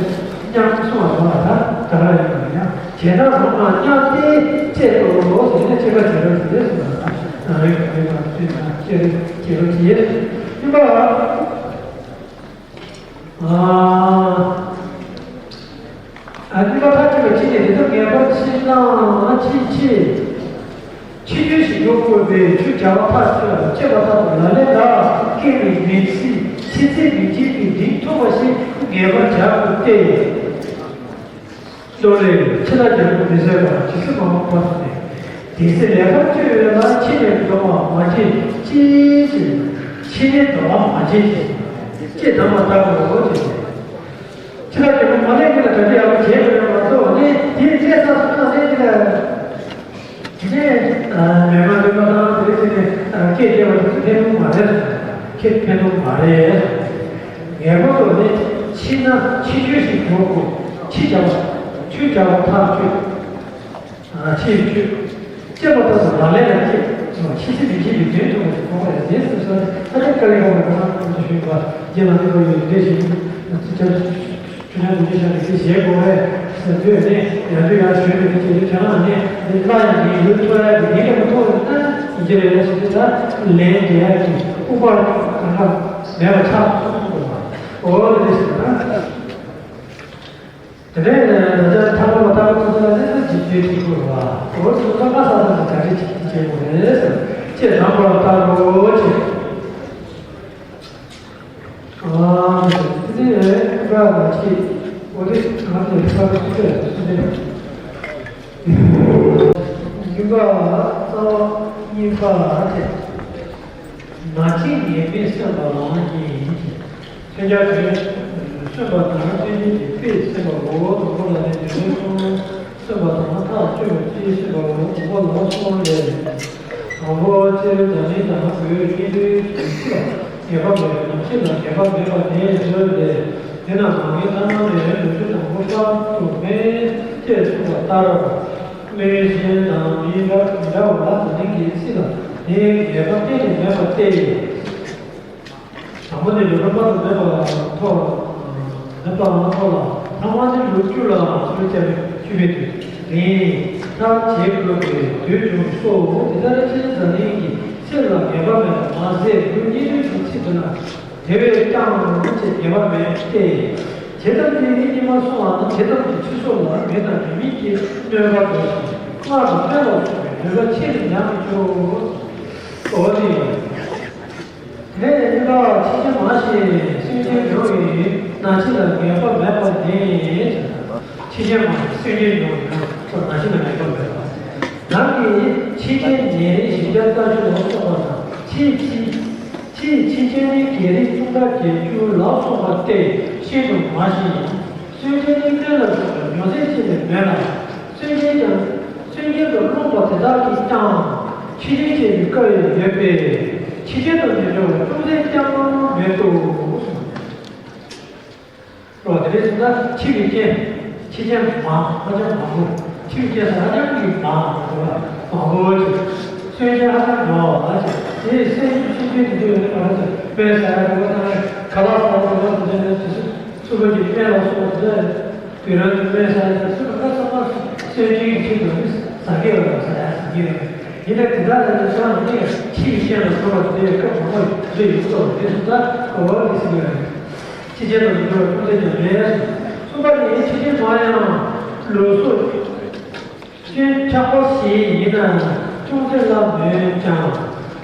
མཉམ་གསུངས་པ་རེད་ད་ག་ར་ཡོད་མ་རེད། བྱས་ན་རང་དང་མཉམ་སྟེ་བཅས་སོ་ཟེར་ནས་དཔྱད་པ་བྱེད་རོགས་ཟེར་ནས་གསུངས་པ་དང་། རང་ཡོད་མ་ཡོད་པ་དུས་དང་བཅས་རེད་བྱེད་རོགས་བྱེད། ཡིན་པ། ཨ་ཨ་ནི་མ་ཐག་ཆོད་པ་ཅི་ནས་དེ་དག་ངེས་པར་ཕྱིན་ན་ཅི་ཕྱིན། ཕྱི་དོན་ཞིག་འཇོག་དགོས་པས་ཆོས་བྱ་བ་ཐག་ཆོད་ལ་དཔྱད་པ་ལྟར་དུ་ལ་ལས་ལ་སྐྱེ་བའི་མི་ཚེ་ཕྱི་ཚེ་མི་འཇིག་པའི་གདེང་ཐོབ་པ་ཞིག་ངེས་པར་བྱ་དགོས་ཏེ། ལོ་ལས་ཕྱི་ལ་རྒྱལ་པོ་མི་བཟད་པ་ཇི་སྲིད་མ་འོངས་བར་དུ་ནས་དེ་ཚེ་ལས་ཀར་བཅོལ་ཡོད་ལ་ཕྱི་ནས་འགྲོ་བ་མ་བྱེད་ཅེས་ཕྱི་ནས་འགྲོ་བ་མ་བྱེད་ཅེས་ཅེས་གདམས་པ་ལྟ་བུའོ་ཅེས། ཕྱི་ལ་རྒྱལ་པོ་མ་ལས་ཀྱི་ལ་ག་ཅི་ཡག་པོ་བྱེད་དགོས་ཡོད་མ་གཏོགས་ནི་དེ་ཚེ་ས་སོ་ན་ལས་ཀྱི་ལ། དེ་ནས་མེད་པ་འདོད་པ་དང་དེ་ཚེ་ནས་སྐད་སྐྱེ་བ་དེ་ཚེ་ཕན་ཐོགས་མ་རེད། ཁྱེད་ཕན་ཐོགས་མ་རེད། ངེས་པར་དུ་ནི་ཕྱི་ན་ཕྱི་ཆོས་ཤིག་འཇོག་དགོས། ཕྱི་བྱ་བ་ཆོས་བྱ་བ་ཐག་ཆོད། ཕྱི་ཆོས། སྐྱེས་པ་ལྟར་དུ་ལག་ལེན་ལ་བསྐྱེད། ཤེས་བྱེད་མི་བྱེད་པའི་དོན་མཐོང་བ་ཞིག་མཐོང་བ་ཡང་དེ་སེམས་སོ་ནི་ཐ་དད་དཀའ་ལས་ཁག་པ་ཁོ་ན་ཁོང་དུ་ཞུགས་པ་རྗེ་ལ་ནི་ཁོ་ཡི་ལས་ཤིག་ཚིག་ཆར། ཆུ་ནང་དུ་ཉེ་ཤར་ཏེ་དེ་བཞེས་དགོས་པས་ཟེར་དུས་ནས་ཡང་དུ་ཡང་ཞུས་པའི་དེ་བྱེད་དུས་དེ་ལ་ནི་འདི་སླར་ཡང་འདི་ཡུལ་ཐོ་ཡ་གི་འདི་ལས་མ་ཐོ་ན་ཡིན་གྱི་རེད་ཟེར་དུས་ད་ལན་འདྲེན་ཡ་གི་ཨུ་པ་གང་ག་མེད་པ་ཆགས་སོང་། འོ་དེ་ཟེར་ན། དེ་ནས་ད་ཆ་ཐ་མ་མ་ཐ་མ་ཐུག་ས་ནས་ད་ཇི་ཇི་ཐིག་པོ་ར་འོ་ཐུག་ས་ཁ་ས་ས་ནས་ག་རེ་ཅིག་བྱེད་དགོས་རེད་ཟེར་ཅེས་དྲང་པོ་ལ་ལྟ་རོགས་ཅེས། ཨ་ནི་དེ་ནས་ཀ་ལ་ཅིག་འོ་དེ་གང་ནས་ཁ་ཐུག་ས་ནས་སུ་ནས་ཡིན་པ་རྩ་བ་གཉིས་པ་དེ། ན་གཅིག་ངེས་མེད་སེམས་པ་ལའང་གཉིས་ཡིན་གྱི། མཚོན་བྱ་དོན་མཚོན་པ་དང་མཚོན་བྱེད་ཀྱི་དཔེས་སེམས་པའོ། དང་པོ་ལ་ནི་དོན་མཚོན་པ་དང་ཐག་གཅོད་པ་སྤྱིའི་སེམས་པའོ། དང་པོ་ལ་གསུམ་ལས། དང་པོ་སྤྱིར་བདག་ཉིད་དང་བོད་སྙིང་པོའི་ཚིག་ལ་ངེས་པ་མེད་པའི་ནམ་ཞིག་ལ་ངེས་པ་མེད་པ་ནས་བརྗོད་དེ། དེ་རྣམས་མ་ངེས་ལྟར་སྣང་ནས་ལོ་རྒྱུས་དང་པོ་ལྟར་དུ་མེད་ཅེས་གསུངས་པ་ལྟར། དམིགས་གཞན་དང་མི་འདྲ་མི་འདྲ་བ་ལ་དོན་གྱི་ཚིག་ལ་དེའི་ངེས་པ་གཏན་ནས་མེད་པ་སྟེ། དང་པོ་ནི་ལུས་ངག་པ་དང་ལྡན་པ་ཐོག་ལྡན་པའམ་ཐོག་ལ་ཐ་མ་ནི་ལུས་བཅུ་ལའང་ཚུལ་བཅད་པའི་བཅུ་པའི་དོན་ནི་མཐར་བྱེད་དགོས་པའི་དུས་བྱུང་སོ། དེ་ལྟར་ཕྱི་ནང་འཛམ་གླིང་གི་ཚིག་ལ་ངེས་པ་མེད་པ་མ་ཟད་ལུས་གཉིས་ལུས་ཀྱི་ཚིག་དེ་ལ་དེ་བས་ཀྱང་ཅེས་ངེས་པ་མེད་དེ། བྱེད་ཐབས་ཀྱི་ནི་གཉིས་མ་སོང་བ་ན་བྱེད་ཐབས་ཀྱི་ཚིག་སོགས་ལ་མེད་དང་མེད་མིན་གྱི་གནོད་པ་འགྲོ་ཞིང་སྔར་དང་སྔོན་ལ་སོགས་པའི་འདོད་པ་ཆེ་རུ་ཉམས་སུ་འགྲོ། འོ་དེ་ཡིན། དེ་ནས་གཉིས་པ་ཕྱི་རྐྱེན་མང་ཞིང་སེམས་ཅན་མྱོང་བའི་ན་འཆི་ལ་ངེས་པ་མེད་པ་ནི། ཕྱི་རྐྱེན་མང་ཞིང་སེམས་ཅན་མྱོང་བའི་ན་ན་འཆི་ལ་ངེས་པ་མེད་པ། ནང་གི་ཕྱི་རྐྱེན་ནད་རིགས་བཞི་བརྒྱ་རྩ་བཞི་ལ་སོགས་པ་དང་ཕྱིའི་ཕྱི་ཕྱིའི་ཕྱི་རྐྱེན་ནི་བགེགས་རིགས་གསུམ་ཕྲག་བརྒྱད་ཅུ་ལ་སོགས་པ་སྟེ་ཤིན་ཏུ་མང་ཞིང་། སེམས་ཅན་ནི་སྨན་ལ་སོགས་པའི་མྱོང་ཚད་ཅི་ལས་མེད་ལ། སེམས་ཅན་ཀྱང་སེམས་ཅན་དུ་རློམ་པ་དེ་དག་གིས་ཀྱང་ཕྱི་རྐྱེན་བྱེད་པའི་སྐབས་ཡང་ཡོད་པས་ཕྱི་རྐྱེན་དུ་མི་འགྲོ་བར་ཅུང་ཟད་ཀྱང་མེད་དོ། རོ་དེ་འདྲ་སོང་ཙང་འཆི་བའི་རྐྱེན། འཆི་རྐྱེན་མང་ཧ་ཅང་མང་པོ། འཆི་བའི་རྐྱེན་ཧ་ཅང་གི་མང་པོ་མང་པོ་ཅིག་སེམས་ཅན་ཧ་ཅང་མང་བ་ཅིག་དེའི་སེམས་ཅན་འཆི་རྐྱེན་དེ་ཚོ་ཡོད་པ་ཅིག་དཔེ་ཟ་ཡ་འགྲོ་བ་དང་ཁ་ལག་ཟ་འགྲོ་བ་དེ་འདྲ་དེ་ཚོ་སུ་བ་ཅིག་དཔེ་ལ་སོགས་དེ་དུས་རང་དུ་དཔེ་ཟ་ཡ་དེ་སུ་ཁ་ཚང་མ་སེམས་ཅན་གྱི་ཆེད་དུ་ཟ་གི་ཡོད་ལ་ཟ་ཡ་ཟ་གི་ཡོད་ཡིན་ན་དེ་དག་ལ་ནི་སོང་ནས་འཆི་བའི་རྐྱེན་ལ་སོགས་པ་དེ་སྐབས་མང་པོ་རེ་ཡོད་ཚོ་དེ་སུ་ད་གོ་བ་དེ་ཟིན་ཡོད་རེད། ཕྱི་རྐྱེན་དང་མི་འགྲོ་བའི་ཁུངས་དེ་ཀྱང་མེད། གསུམ་པ་ནི་ཕྱི་རྐྱེན་མང་ཡང་ལུས་སྲོག་སྐྱོན་ཆག་པ་ཞིག་ཡིན་ན་ཅུང་ཟད་ལ་མོད་ཀྱང་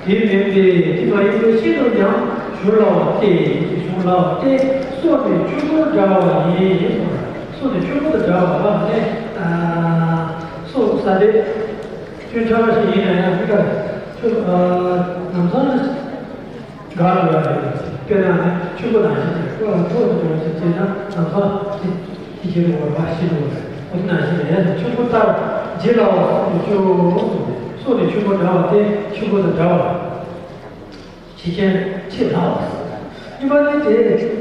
དེ་མིན་པས་དེ་མ་ཡིན་པའི་ཤིན་ཏུ་ཡང་གཞུང་ལ་བ་སྟེ་གཞུང་ལ་བ་སྟེ་སྲོག་ནི་ཆུ་བུར་འདྲ་བ་ཡིན། སྲོག་ནི་ཆུ་བུར་དང་འདྲ་བ་ལ་ནི་སྲོག་ཟ་སྟེ་སྐྱོན་ཆག་པ་ཞིག་ཡིན་ན་ཡང་མི་དགའ་ཆུ་ལམ་སང་དགའ་འགྲོ་ཡ་རེད། དཔེར་ན་ནི་ཆུ་བུར་ནང་བཞིན་གྱི་ཀོ་ལ་ཐོག་ཏུ་འགྲོ་བ་ཞིག་བྱས་ན་ལམ་སང་ཅི་ཅི་བྱེད་དུ་འོར་བ་ཤི་འགྲོ་བ་རེད། འོ་དེ་ནང་བཞིན་ལས་ཆུ་བུར་ལྟར་ལྗིད་ལ་བ་སྲོག་ནི་ཆུ་སྲོག་ནི་ཆུ་བུར་འདྲ་བ་སྟེ་ཆུ་བུར་དང་འདྲ་བ་རེད། ཕྱི་རྐྱེན་ཕྱི་ལ་བ། གཉིས་པ་ནི་དེ་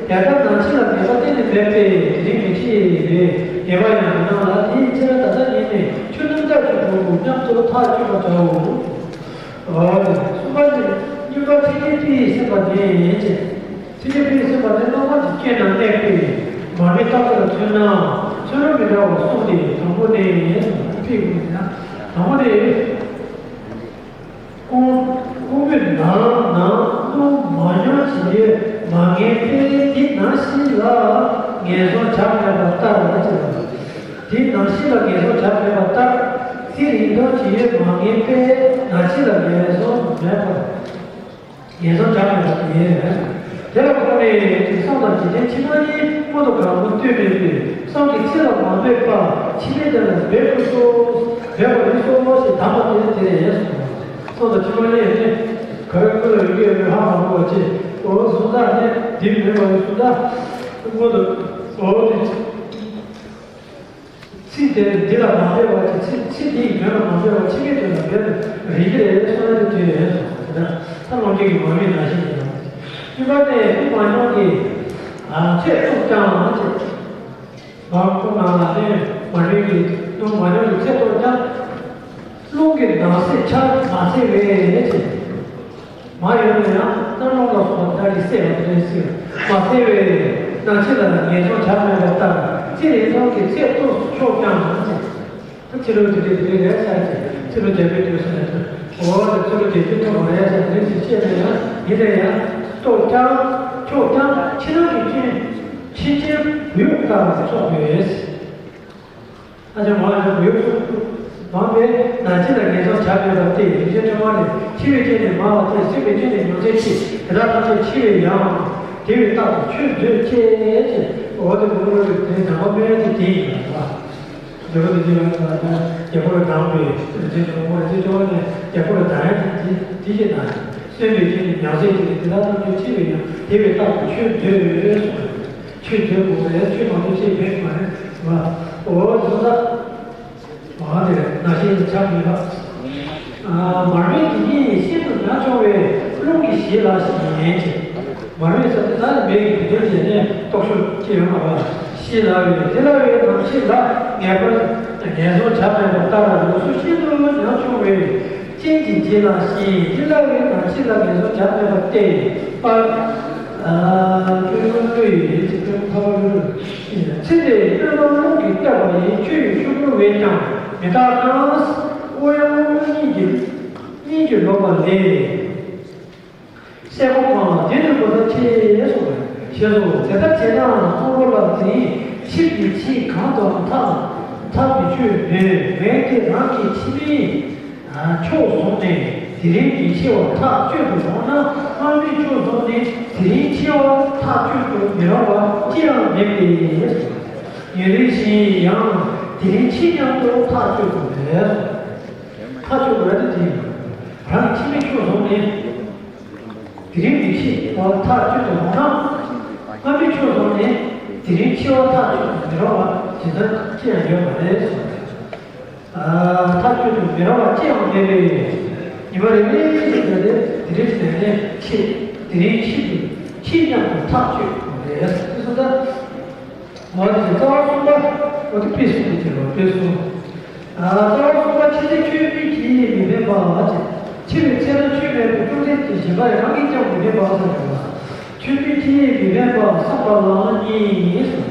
དེ་ལྟར་ནང་ཕྱི་ལ་ངེས་པ་གཏན་ནས་མེད་པས་དེ་རིང་མི་ཕྱིས་པས་ངེས་པ་ཡང་མི་སྣང་ལ། དེའི་ཕྱིར་ད་ལྟ་ཉིད་ནས་ཆུ་སྣུམ་ལྟར་གྱི་གོང་བུ་མཉམ་དུ་ཐག་གཅོད་པར་བྱའོ། འོ་དེ་གསུམ་པ་ནི་གཉིས་པ་ཕྱི་རྐྱེན་དེ་ཡིས་ཟིན་པ་ནི་ཅེས། ཕྱི་རྐྱེན་དེ་ཡིས་ཟིན་པ་ནི་རྣམ་པ་གི་རྐྱེན་དང་གནས་པས་མར་མེ་སྟག་ཚང་ལ་མཚོན་ན་མཚོན་རུང་མི་འདྲ་བར་གསུངས་ཏེ་དང་པོ་ནི་ཕི་དགོས་ན་དང་པོ་ནི། ཀོང་ཀོང་བུའི་ནང་ན་རླུང་མ་མྱོང་བྱེད་ཡུལ་མ་ངེས་པས་དེ་ནང་བཞིན་ལ་ངན་སོང་བྱར་མེད་པ་ལྟར། དེ་ནང་བཞིན་ལ་ངན་སོང་བྱར་མེད་པ་ལྟར། དེ་རིང་སྟོང་བྱེད་ཡུལ་མ་ངེས་པས་ནང་བཞིན་ལ་ངན་སོང་མེད་པར་ངན་སོང་བྱར་མེད་པ་དེ་ཡིན། དེ་ལ་དགོངས་ནས་དེང་སང་དང་འཇིག་རྟེན་ཕྱི་མ་གཉིས་མངོན་དུ་གང་གོ་ལྟོས་མེད་པས་བསམ་གྱིས་ཚིག་ལ་མ་འབེབས་པ་ཕྱི་མའི་དོན་ལ་འབེབས་དགོས་སོ། འབེབས་པ་ཡིན་སོ་ཞེས་གདམས་པ་དེ་དེ་ཡིན་གསུངས། སོང་ཙང་ཕྱི་མ་གཉིས་ནི་ག་རེ་ཀུན་ལ་ཡོད་ཀྱི་ཡོད་མེད་ཧ་མ་གོ་བ་ཅི། འོ་སོང་ཙང་ནི་འདི་མེད་པ་ཡིན་སོང་ཙང་དངོས་དུ་འོ་དེ་ཚིག་དེ་འདི་ལ་མ་འབད་བ་ཅི། ཚིག་ཚིག་འདི་ཡི་དོན་ལ་མ་འབད་བ་ཕྱི་མའི་དོན་ལ་འབད་དུ་རིགས་ཀྱི་རེད་སོང་ན་དེ་དུས་ཡོད་སོང་། དེ་ལྟར་ལྷ་ལོངས་སྤྱོད་ཀྱི་མ་རྨོས་ནང་བཞིན་ཡིན་ནོ། གཉིས་པ་ནི་སྣུམ་མ་མྱོང་གི་ཚད་རྟོགས་ཀྱང་ཅི། མ་ཁོ་ན་ལ་ནི་མ་རྨོས་ཀྱི་སྣུམ་མ་མྱོང་གི་ཚད་རྟོགས་ཀྱང་། རླུང་གིས་ནང་གསེས་ཆར་མ་བསལ་བས་ཅེས། མ་ཡོད་ན་ཡང་རླུང་ལ་སོགས་པ་ལྟར་གྱིས་བསལ་བ་དེ་སྲིད་མ་བསལ་བས་ནང་གསེས་ལ་ངན་སོང་བྱར་མེད་པ་ལྟར་ཚེ་རིང་ཐོག་གི་ཚེ་སྟོབས་སུ་ཆོག་ཀྱང་ཅེས། ད་ཕྱི་ལོ་དེ་འདྲའི་དེ་འདྲའི་རེད་ཤག་ཅེས་ཕྱི་ལོ་བརྒྱད་པའི་དུས་སུ་ནས་འོ་ད་ཕྱི་ལོ་བརྒྱད་ཅུ་ཐོན་པ་རེད་ཤག་རེད་ཅེས་བཤད་ན་ཡང་ཡིན་ན་ཡང་སྟོབས་ཀྱང་ཆོག་ཀྱང་ཕྱི་ནང་གི་སྐྱོན་ཕྱི་རྐྱེན་བུ་ཡུག་ལྟར་ཆོག་པས། ཨ་ཅག་མ་ལ་བུ་ཡུག་མང་པས་ནང་གསེས་ལ་ངན་སོང་བྱར་མེད་པ་སྟེ། རིན་ཆེན་ཕྲེང་བ་ནི་འཆི་བའི་རྐྱེན་ནི་མང་བ་སྟེ། གཟིགས་པའི་རྐྱེན་ནི་མྱོང་བྱེད་ཆེ། དེ་དག་ཐམས་ཅད་འཆི་བའི་ཡང་དེ་བས་རྟག་ཏུ་ཆོས་མཛོད་ཅེས་ཅེས། འོ་དེ་མོ་ལོ་རེ་དེ་དམ་པ་སྨོན་ཡག་དེ་དེ་ཡིན་པ་རེད་པ། འཇོག་པ་དེ་ཅི་ལ་རྒྱལ་པོ་ལ་དང་པའི་རིན་ཆེན་ཕྲེང་བ་རིན་ཆེན་ཕྲེང་བ་ནི་རྒྱལ་པོ་ལ་དང་ཡག་དེ་དེ་ཅི་དང་། གསོན་པའི་རྐྱེན་ནི་མྱོང་བྱེད་ཆེ། དེ་དག་ཐམས་ཅད་འཆི་བའི་ཡང་དེ་བས་རྟག་ཏུ་ཆོས་མཛོད་གསུངས། ཆོས་མཛོད་དགོས་པ་རེད། ཆོས་མ་མཛོད་ཅེས་བེད་མ་རེད་པ། འོ་དེ་ཚོ་ད། འོ་དེ་ནང་གསེས་ལ་ཆགས་མེད་པ། མར་མེ་དེ་ཉིད་ཤིན་ཏུ་ཉག་ཆུང་བས་རླུང་གིས་ཞི་ལ་ཞིང་ཡན་ཆད། མར་མེ་ཟེར་དེ་ད་མེ་གི་དེ་དོན་བྱས་ནས་རྟོག་ཞིབ་ཅི་ཡོང་བ་ཞི་ལ་བས་དེ་ལ་བའི་ནང་གསེས་ལ་ངེས་པར་ངན་སོང་བྱར་མེད་པ་ལྟར་ལུགས་སྲོལ་ཤིན་ཏུ་ཉག་ཆུང་བས་རྐྱེན་གྱིས་འབྱིན་ལ་ཞིང་དེ་ལ་བའི་ནང་གསེས་ལ་ངན་སོང་བྱར་མེད་པ་སྟེ། པར། ཀུན་སློང་ལུས་ཡིན་ཚེ་ཀུན་འཕགས་ལུས། ཚེ་འདིའི་སྣོད་དང་རླུང་གིས་བསྐྱབས་པ་ཡི་ཆུ་ཡི་ཆུ་བུར་བས་ཀྱང་མི་རྟག་ཀྱང་། དབུགས་ཡང་རླུང་གཉིས་ཀྱི་གཉིས་ཀྱིས་ལོག་པ་ལས། སྲས་པོ་གང་ལ་དེ་ནི་གོ་ས་ཆེ་གསུངས་པས་ཞེས་སོ། དེ་ལྟར་བྱས་ནའང་ཕུང་པོ་ལ་དེ་ཡིས་ཕྱིར་གྱི་ཕྱིས་གང་དུའང་ཐག་ཐག་མི་ཆོད་མོད། མོད་ཀྱི་རང་གི་ཕྱི་མའི་ཕྱོགས་བཟུང་ནས་དེ་རིང་གི་འཆི་བ་ཐག་གཅོད་དུ་འོང་ན། སྔ་མའི་ཕྱོགས་བཟུང་ནས་དེ་རིང་འཆི་བ་ཐག་གཅོད་དུ་མི་རུང་བ་ཅི་ཡང་མེད་པས། ཉེ་རིང་བཞིན་ཡང་དེ་རིང་འཆི་སྙམ་དུ་ཐག་གཅོད་དུ་མེད། ཐག་གཅོད་དགོས་ཡ་དེ་དེ་ཡིན། རང་གི་ཕྱི་མའི་ཕྱོགས་བཟུང་ནས་དེ་རིང་གི་འཆི་བ་ཐག་གཅོད་དུ་འོང་ན། སྔ་མའི་ཕྱོགས་བཟུང་ནས་དེ་རིང་འཆི་བ་ཐག་གཅོད་དུ་མི་རུང་བ་ཇི་ལྟར་ཅི་ཡང་ཡོད་མ་རེད་གསུངས། ཐག་གཅོད་དུ་མི་རུང་བ་ཅི་ཡང་མེད་པས། ཉི་མ་རེ་རེ་བཞིན་དུ་དེ་རིང་ཟེར་ནས་འཆི། དེ་རིང་ཤི་དུས་འཆི་སྙམ་དུ་ཐག་གཅོད་དགོས་རེད། དེ་སོ་ད། འོ་དེ་རྩ་བ་གསུམ་པ་འོ་དེ་དཔེ་གསུམ་དེ་བྱེད་རོགས་དཔེ་གསུམ། རྩ་བ་གསུམ་པ་ཕྱི་ཚེ་ཆོས་མིན་ཅི་ཡིས་མི་ཕན་པ་ཅེས། འཆི་བའི་ཚེ་ན་ཆོས་མེད་པའི་ཅུང་ཟད་ཀྱི་ཞེན་པ་ཡང་གིས་ཀྱང་མི་ཕན་པ་ཟེར་བ། ཆོས་མིན་ཅི་ཡིས་མི་ཕན་པ་བསམ་པ་ལའང་གཉིས་སོ།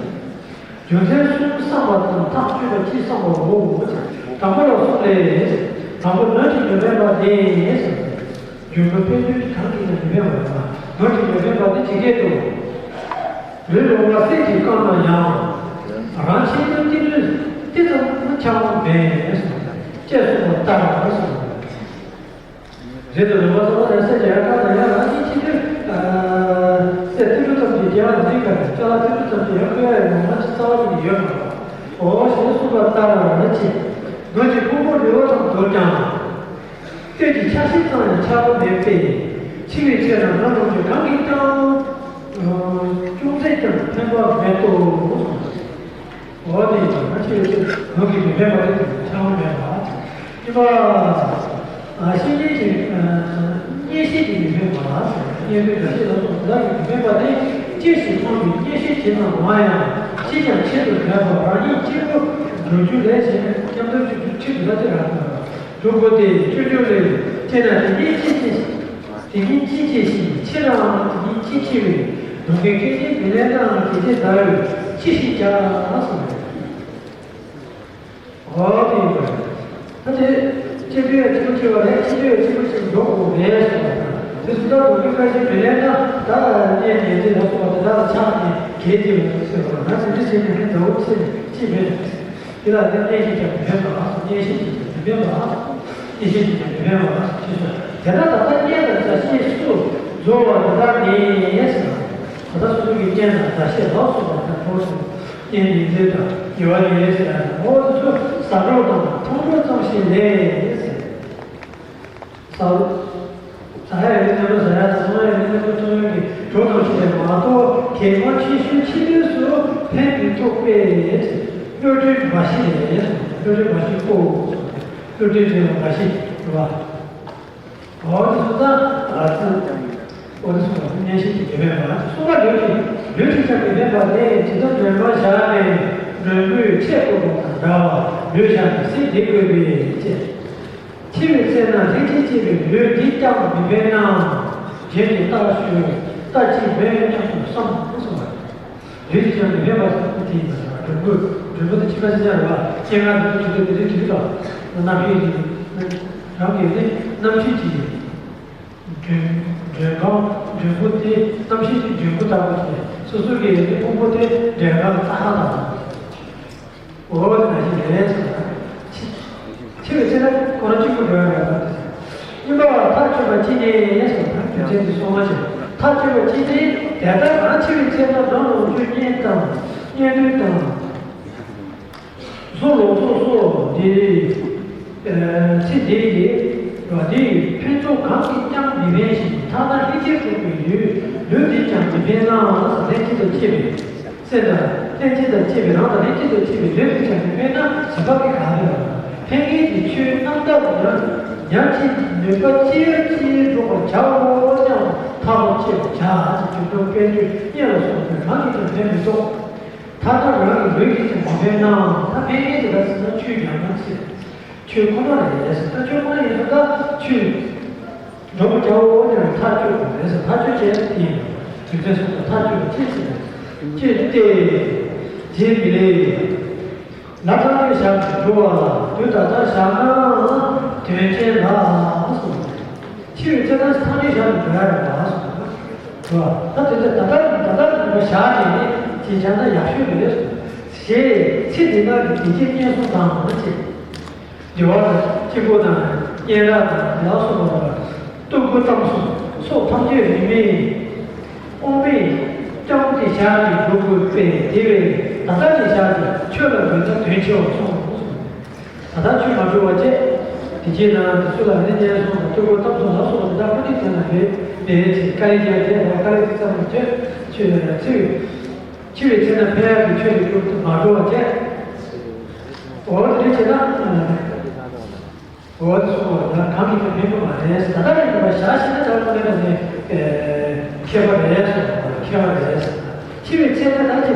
རྒྱུ་མཚན་གསུམ་བསམ་པ་དང་ཐག་གཅོད་པ་གཅིག་བསམ་པའོ། དང་པོ་ལ་གསུམ་ལས། དང་པོ་ནོར་གྱིས་མི་ཕན་པ་དེ་ཡིན་ཟེར། རྒྱུ་ནོར་ཕན་ཚུན་གྱི་གང་གིས་ཀྱང་མི་ཕན་པ་དང་ནོར་གྱིས་མི་ཕན་པ་དེ་ཇི་སྐད་དུ། ལུས་ལོངས་པ་གསེར་གྱིས་བཀང་ན་ཡང་། རང་ཆེས་དོན་སྐྱིད་འདོད་དེ་ཙམ་ཆགས་པ་མེད། ཅེས་གསུངས་པ་ལྟར་གསུངས། རེད་དོ། ལོངས་པ་བསམ་པ་ཡང་གསེར་གྱིས་ཡང་བཀང་ན་ཡང་རང་ཆེས་དོན་གསེར་ཏིལ་འབྲུ་ཙམ་གྱིས་རྒྱལ་བ་འཛིན་པར་ཅ་ལག་ཏིལ་འབྲུ་ཙམ་གྱིས་ཡང་བཀོལ་ཡ་ཡོང་ན་ཅི་རྩ་བ་ཉིད་ནས་ཡོད་མ་རེད། འོ་ཞེས་གསུངས་པ་ལྟར་ཅི། ནོར་གྱི་ཕུང་པོ་ལུས་པ་ཙམ་འདོར་ཀྱང་། གཏེར་གྱི་ཆ་ཤས་ཙམ་ཡང་ཆག་པ་མེད་པས། འཆི་བའི་ཚེ་རང་ནོར་ལོངས་སྤྱོད་གང་གིས་ཀྱང་། ཅུང་ཟད་ཀྱང་ཕན་པ་མེད་དོ། འོ་དེ་ཡིན་ན་འཆི་བའི་ཚེ་ནོར་གྱིས་མི་ཕན་པ་དེ་ཆག་པ་མེད་པ། གཉིས་པ། བཤེས་གཉེན་གྱི་གཉེན་བཤེས་ཀྱིས་མི་ཕན་པ། གཉེན་པོའི་བརྡ་ཆད་ལ་སོགས་བདག་གིས་མི་ཕན་པ་དེ་ཅི་ཞིག་མཐོང་བའི་གཉེན་བཤེས་ཇི་ཙམ་མང་ཡང་ཅིས་ཀྱང་ཆེད་དུ་མེད་པར་རང་ཉིད་གཅིག་པུ་འགྲོ་རྒྱུ་ལས་གཞན་སྐྱབས་འགྲོ་བྱེད་རྒྱུ་ཁྲིད་དུ་ལ་དེ་རང་དང་། དྲུག་པོ་དེ་སྤྱོད་འཇུག་ལས། སྐྱེས་ན་དེ་ཉིད་ཅི་སྐྱེ་ཞིང་། དེ་ཉིད་ཅི་སྐྱེ་ཞིང་། འཆི་ནའང་དེ་ཉིད་ཅི་འཆི་བས། སྡུག་བསྔལ་སྐད་ཅིག་མི་ལེན་ནའང་དེ་ཉིད་འདའ་བས་ཅི་ཞིག་བྱ་གསུངས་པས། འོ་དེ་ཡིན་པས། ད་དེ་སྐྱེ་དུས་ཡང་གཅིག་པུ་སྐྱེ་བ་རེད། འཆི་དུས་ཡང་གཅིག་པུ་ཞིག་འགྲོ་དགོས་རེད་གསུངས་པ་དང་། དེ་སུ་དག་སྡུག་བསྔལ་སྐད་ཅིག་མི་ལེན་ན་ད་གཉེན་ཉེ་ཚན་ལ་སོགས་པ་དེ་དག་ལ་ཆགས་ནས་གལ་ཆེ་བ་ཟེར་བ་ན་དེ་འདྲ་བྱས་ནས་ཧེ་ཟ་འུ་ཚེ་ནས་ཅི་མེད། དེ་ལ་ནི་གཉེན་ཞིག་ཀྱང་མི་ཕན་པ། གཉེན་བཤེས་ཤིག་ཀྱང་མི་ཕན་པ། གཉེན་བཤེས་ཤིག་ཀྱང་མི་ཕན་པ་ཞེས་སོ། དེ་ལྟར་ད་ལྟ་གཉེན་དང་བརྒྱ་ཞེས་སུ་སྦྱོར་བ་དེ་དག་ནི་ཟེར། ད་ལྟ་སོ་སོ་གི་གཉེན་དང་བརྒྱ་ཞེས་ལབ་སོང་བ་དང་ཁོང་ཚོ་གཉེན་ཉེ་ཚན་དང་ཉེ་བ་ཉེ་ཟེར་ཡ་དང་འོ་དེ་ཚོ་ཟ་འགྲོ་དང་འཐུང་འགྲོ་ཙམ་ཞིག་ལས་ཟེར། ཟ། ཟ་ཡ་ཡོད་ན་ཟ་ཡ་དང་འཐུང་ཡ་ཡོད་ན་འཐུང་ཡ་གི་གྲོགས་དང་ཕྱུག་ལས་མ་གཏོགས་གལ་མོ་ཆེ་ཤོས་ཕྱི་དུས་སུ་ཕན་མི་ཐོགས་པས། བློ་གྲོས་མ་ཞི་ལས། བློ་གྲོས་མ་ཞི་ཀོ། བློ་གྲོས་དྲན་པ་མ་ཞི་རེད་བ། འོ་དེ་སུ་ད་ཨ་ཙི། འོ་དེ་སུ་ད་གཉེན་བཤེས་ཀྱི་དེ་མེད་པ་སུ་མ་ལུས་ཀྱི་ལུས་ཀྱི་ཆ་གི་མེད་པ་ལས་ཇི་ལྟར་མགྲོན་པོ་བཞག་ནས་མགྲོན་པོས་ཆས་བསྐོར་བ་དང་འདྲ་བ་ལུས་བཞག་ནས་སྲིད་འདི་བཀོད་པའི་ཅེས། འཆི་བའི་ཚེ་ན་ལྷན་ཅིག་སྐྱེས་པའི་ལུས་འདི་ཀྱང་མི་ཕན་ན། གཞན་གྱི་རྟགས་ཤོད་ལྟ་ཅི་སྨོས་སྙམ་དུ་བསམ་གསུངས་པ། ལུས་འདི་ཀྱང་མི་ཕན་པ་ཟེར་དེ་ཡིན་པ་དང་། མགྲོན་པོ། མགྲོན་པོ་དེ་ཕྱི་མ་ཅི་ཡང་རེད་བ། སྤྱན་སྔར་དུ་དུས་དེ་དེ་རིགས་དེ་རིགས་ལ་རྣམ་ཤེས་ཀྱི་རང་གི་ནི་རྣམ་ཤེས་ཀྱི་མགྲོན། མགྲོན་ཁང་། མགྲོན་པོ་དེ་རྣམ་ཤེས་ཀྱི་མགྲོན་པོ་ལྟ་བུ་དེ། སོ་སོ་གི་ཡོད་དེ་ཕུང་པོ་དེ་མགྲོན་ཁང་ལ་ལྟ་ཁ་ལྟ་བུ། འོ་དེ་ནང་བཞིན་རེད་ཟེར་ན། འཆི་འཆི་བའི་ཚེ་ན་ཁོ་རང་གཅིག་པུ་འགྲོ་ཡ་མེད་པ་དེ་ཟེར། གཉིས་པ་ཐག་ཆོད་པ་ཅི་ནས་ཟེར་ན། རྒྱུ་མཚན་དེ་གསུངས་པ་བྱས། ཐག་ཆོད་པ་ཅི་ནས་དེ་ལྟར་རང་འཆི་བའི་ཚེ་ན་འགྲོ་ལོངས་སྤྱོད་གཉེན་དང་གཉེན་འདུན་དང་། གཟུགས་ལོག་སོགས་སོགས་འདི། ཚེ་འདི་ཡི་རོ་འདི་ཡི་ཕུན་ཚོགས་གང་གིས་ཀྱང་མི་ཕན་ཞིང་། ཐ་ན་ལྷན་སྐྱེས་གྲུབ་པའི་ལུས་ལུས་འདི་ཀྱང་མི་ཕན་ན། ལྷན་ཅིག་ཏུ་སྐྱེས་པའི། སེམས་དང་ལྷན་ཅིག་ཏུ་སྐྱེས་པའི་རང་དང་ལྷན་ཅིག་ཏུ་སྐྱེས་པའི་ལུས་འདི་ཀྱང་མི་ཕན་ན། གཞན་པ་གིས་གང་ཕན་པ། ཕན་མཁན་གྱི་ཆོས་རྣམ་དག་ཉམས་ཉམས་ཀྱིས་ནུས་པ་ཅི་ཡོད་ཀྱིས་འགྲུབ་པར་བྱའོ་སྙམ་ཐག་པ་བཅད་པར་བྱ། ཅེས་སྒྲོལ་མ་དཔལ་སྤྲུལ་སྔོན་ལ་སོགས་པས་གང་གིས་ཀྱང་ཕན་མི་ཐོགས། ཐ་ན་རང་གི་ལུས་ཀྱིས་ཀྱང་མི་ཕན་ནའང་། ད་ཕན་མཁན་དེ་ལ་ཟེར་ན་ཆོས་ཉམས་ལེན་བྱེད། ཆོས་ཁོ་ན་ལ་ཡིན་ཟེར། ད་ཆོས་ཁོ་ན་ཡིན་ཟེར། ད་ཆོས་འགྲོ་མི་རྒྱལ་བོ་ནས་ཐག་གཅོད་དགོས་རེད་ཟེར། ཐག་གཅོད་བྱས་ཏེ་ཡིན། རྒྱུ་མཚན་སོགས་དང་ཐག་གཅོད་པ་ཅི་ཟེར། ཅེས་ཏེ། རྗེ་མི་ལས། ལ་ཐག་གཅོད་བཞག་ནས་འགྲོ་བ་ལ། དུས་ད་ལྟར་བཞག་ནའང་དོན་ཅན་ལགས་གསུངས། འཆི་བའི་ཚེ་ན་ཐག་ཉེ་བཞག་ནས་འགྲོ་ཡ་རེད་པ་གསུངས། རེད་པ། ད་དེ་ཚོ་ད་ལྟ་ད་ལྟ་ནས་བཞག་ནས་ཅི་བྱ་ན་ཡག་ཤོས་རེད་ཞེས། ཚེ་འདི་ན་གི་བདེ་སྐྱིད་བརྙེས་སོང་དང་ཅི། བདེ་བ་དང་སྐྱིད་པོ་དང་སྙན་གྲགས་དང་ལ་སོགས་པ་དང་། སྟོབས་དགུ་གཏམ་གསུམ་སོགས་ཐམས་ཅད་རིས་མེད་དབང་མེད་ཀྱང་དེ་བཞག་ནས་འགྲོ་དགོས་པས། དེ་བས་ད་ལྟ་ནས་བཞག་ནས་ཆོས་ལ་འབད་ན་དོན་ཆེ་བར་གསུངས། ད་ལྟ་ཆོས་མ་འགྲོ་བ་བྱས། དེ་རྗེས་ན་དེ་ཚོ་ལ་ནི་སྙན་སོང་དང་སྟོད་གོས་གཏམ་སོང་ལ་སོགས་པ་དེ་དག་ཁོ་ནའི་དོན་ལ་འབད་འབད་ཅིང་དཀའ་ལས་བརྒྱབ་བྱས། དཀའ་ལས་དེ་ཙམ་མ་བྱས། ཆོས་ལ་ཚེ་འཆི་བའི་ཚེ་ན་ཕན་ཡག་གི་ཆོས་ལ་སྐྱོབ་ཏུ་མ་འགྲོ་བ་བྱས། འོ་དེ་འདྲ་བྱས་ན། འོ་དེ་སོང་བ་ལ་གང་གིས་ཀྱང་ཕན་གྱི་མ་རེད། ད་ལྟ་ཡིན་པ་བཞག་ཤེས་ན་ད་ཁོ་ནའི་ནང་ནས་ཁྱད་པར་རེད་སོང་བ། ཁྱད་པར་རེད། འཆི་བའི་ཚེ་ན་ད་ཅི་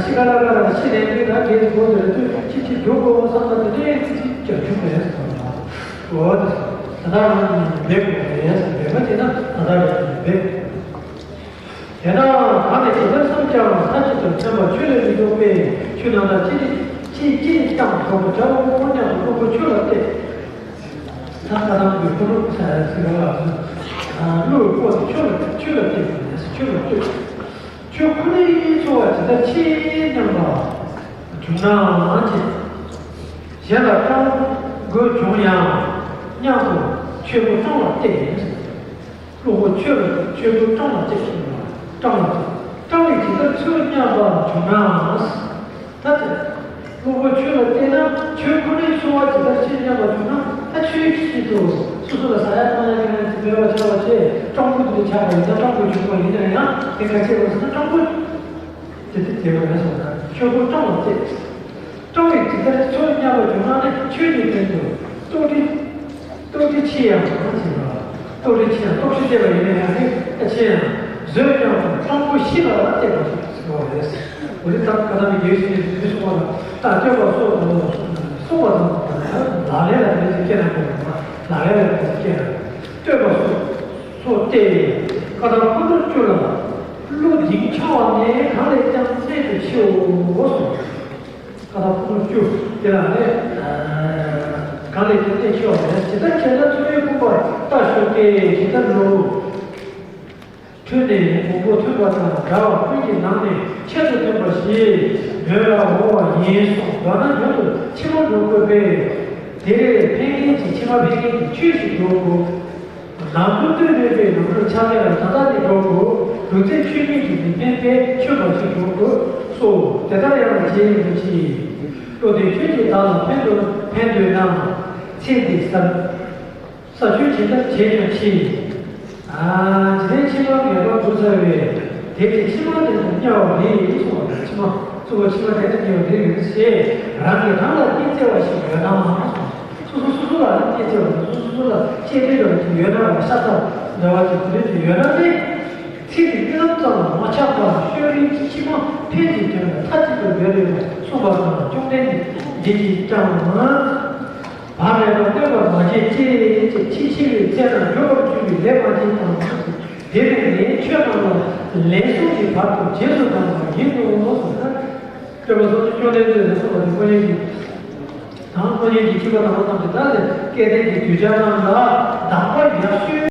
ཤི་ཁ་ལ་ཁ་ལ་ཤི་ནས་དུས་ད་གས་སུ་གོ་དེ་ལ་དུས་ཅི་ཅི་འགྲོ་དགོས་བསམ་ན་དེ་འདྲའི་ཅི་ཅི་ཀྱང་འབྱུང་མེད་སོང་བ། འོ་དེ་ད་ལྟ་རང་ཉིད་འབད་དགོས་རེད། འབད་པ་བྱས་ན་ད་ལྟ་རང་ཉིད་འབད། དེ་ན་གང་ལས་ཇི་ལྟར་བསམས་ཀྱང་མཐའ་གཅིག་ཏུ་ཕན་པ་ཆོས་ལས་མི་ལྡོག་པས། ཆོས་རྣམ་དག་ཅི་ནས་ཅི་ཅི་ནས་ཀྱང་གྲོགས་པོ་བྱའོ་སྙམ་དུ་སློབ་དཔོན་ཆོས་ལ་གཏད། ད་བཀའ་གདམས་ཀྱི་སྐུ་ནུ་ཟེར་བ་ལ་སོགས། བློའི་སྐོར་དུ་ཆོས་ལ་ཆོས་ལ་གཏད་དགོས་ནས་ཆོས་ལ་གཏད། ཆོས་ཁོ་ནའི་འཚོ་བ་ཇི་ལྟར་ཆེ་སྙམ་པ་བྱུང་ནའང་ཅི། གཞན་ལ་སྤྲང་དགོས་བྱུང་ཡང་སྙམ་དུ་ཆོས་པོ་སྤྲང་བར་གཏད་ཡིན། སློབ་དཔོན་ཆོས་ལ་ཆོས་པོ་སྤྲང་བ་ཅེས་གསུངས་པ། སྤྲང་བ་ཅེས། སྤྲང་བའི་ཇི་ལྟར་འཚོལ་སྙམ་པ་བྱུང་ནའང་། ད་དེ་སློབ་དཔོན་ཆོས་ལ་བལྟས་ན་ཆོས་ཁོ་ནའི་འཚོ་བ་ཇི་ལྟར་ཆེ་སྙམ་པ་བྱུང་ན། ད་ཆོས་ཤིག་ཏུ་སོ་སོ་ལ་ཟ་ཡ་འཐུང་ཡ་གི་ནང་དེ་མེད་པ་ཆགས་པ་བྱས། སྤྲང་པོ་དེ་འདྲ་ཆགས་པ་ཡིན་ན་སྤྲང་པོ་བྱུང་བ་ཡིན་ན་ཡང་དེ་ག་ཚད་པ་ཟེར་ན་སྤྲང་པོ་དེ་དེ་བདེ་བ་རེད་སོང་ན་ཆོས་པོ་སྤྲང་བ་སྟེ། སྤྲང་བའི་ཇི་ལྟར་འཚོལ་སྙམ་པ་བྱུང་ན་ནི་ཆོས་ཀྱི་དོན་དུ་ལྟོ་གྲི། ལྟོ་གྲི་ཆེ་ཡང་ཟེར་བ། ལྟོ་གྲི་ཆེ་ཡང་སྟོབས་ཤུགས་བསྟན་པ་ཡིན་ན་ཡང་ནི་ཆེ་ཡང་བཟོད་སྙམ་དུ་སྤྲང་པོ་ཤི་ལ་བལྟས་པ་ཞིག་ཟེར་བ་རེད། འོ་དེ་ལྟར་བཀའ་གདམས་ཀྱི་རྒྱལ་སྲས་ཀྱིས་དེ་གསུངས་པ་ལ་ད་བསྟོད་པ་སོགས་དང་གསུངས་པ་དང་ལག་ལེན་ལ་དེ་ཚོ་སྐྱེ་ན་དགོས་པ། ལག་ལེན་ལ་དེ་ཚོ་སྐྱེ་ན་བསྟོད་པ་སོགས་སོགས་ཏེ། བཀའ་གདམས་ཕུ་ནུ་བཅུ་ལ། བློ་གདེང་འཆང་བ་ནི་གང་ལས་ཀྱང་གནད་དུ་ཆེའོ་གསུངས། བཀའ་གདམས་ཕུ་ནུ་བཅུ་དེ་ལ་ནི། གང་ལས་ཀྱང་གནད་ཆེ་བ་རེད། ཇི་ལྟར་བྱས་ན་ཚུལ་ཁྲིམས་ཕུང་པོ་ལྟ་ཞོག་སྟེ་ཇི་ལྟར་རུང་། འཁྲུལ་ནས་མང་པོ་ཐོན་པ་དང་འདྲ་བར་ཀུན་གྱི་ནང་ནས་ཁྱད་དུ་འཕགས་པ་ཞིག་མོད་ལ་འོང་བ་ཡིན་གསུངས། མདོར་ན་མྱུར་དུ་ཕྱི་མ་འགྲོ་དགོས་པས། དེར་ཕན་མཁན་གྱི་ཕྱི་མ་ཕན་མཁན་གྱི་ཆོས་ཤིག་འགྲོ་དགོས། ནང་དུ་སྟོད་མེད་པའི་ནང་དུ་ཆགས་ཡ་ལ་ད་ལྟ་ནས་འགྲོ་དགོས། ལུས་རྩལ་ཆོས་ཉིད་ཀྱིས་མི་ཕན་པས་ཆོས་པ་ཞིག་འགྲོ་དགོས་སོ། དེ་ལྟར་ཡང་བྱེད་མི་བྱེད། བློ་དེ་ཁྱོད་ཀྱིས་བདག་ལ་ཕན་འདོད་ཕན་འདོད་ན། ཚེ་འདི་ས་ས་ཆུ་ཇི་ལྟར་བྱེད་ཀྱང་འཆི། ཨ། འཇིག་རྟེན་ཕྱི་མ་ངེས་པར་འགྲོ་ཚར་བས། དེ་ཚེ་ཕྱི་མ་དེ་དང་དམྱལ་བ་རེད་གསུངས་པ་དང་། ཕྱི་མ་གཙོ་བོ་ཕྱི་མ་དེ་དང་དམྱལ་བ་རེད་ཟེར། རང་གིས་རང་ལ་གཉེན་བཙལ་བ་ཞིག་ཡོད་ན། སོ་སོ་སོ་སོ་ལ་གཉེན་བཙལ་བ་དང་། སོ་སོ་སོ་ལ་གཅེས་སྤྲས་ཡོད་པ་ཞིག་ཡོད་ན། ཤ་ཚ་འདྲ་བ་ཅིག་དེ་འདྲ་ཅིག་ཡོད་ན་ནི། ཚེ་འདི་རྨི་ལམ་ཙམ་ལ་མ་ཆགས་པར་ཤོད་རིན་ཕྱི་མ་ཕན་གྱི་དོན་ལ་མཐའ་གཅིག་ཏུ་འབད་རོགས་གསུངས་པ་དང་། བཅོམ་ལྡན་འདས་ཀྱིས་ཀྱང་། བག་མེད་པར་གནོད་པར་མ་བྱེད་ཅེས་ཕྱི་ཕྱི་བའི་ཚེ་ན་འགྱུར་བར་འགྱུར་བའི་ལས་མ་བྱེད་དང་། དེ་ནི་ངས་ཆོས་རྣམས་ལ་ལན་གསུམ་གྱི་བར་དུ་རྗེས་སུ་འབྲང་བ་ཡིན་ནོ་ཟེར་ན། སྐྱོབ་པ་སོ་སོ་བཅོམ་ལྡན་འདས་ལ་སོགས་པ་དེ་དངོས་གནས་ཀྱི། དང་དངོས་གནས་ཀྱི་ཁྱིམ་པ་དང་པོ་ཐམས་ཅད་ད་ནི་སྐལ་ལྡན་གྱི་གདུལ་བྱ་རྣམས་ལ་བདག་པོ་ཡར་ཞུ།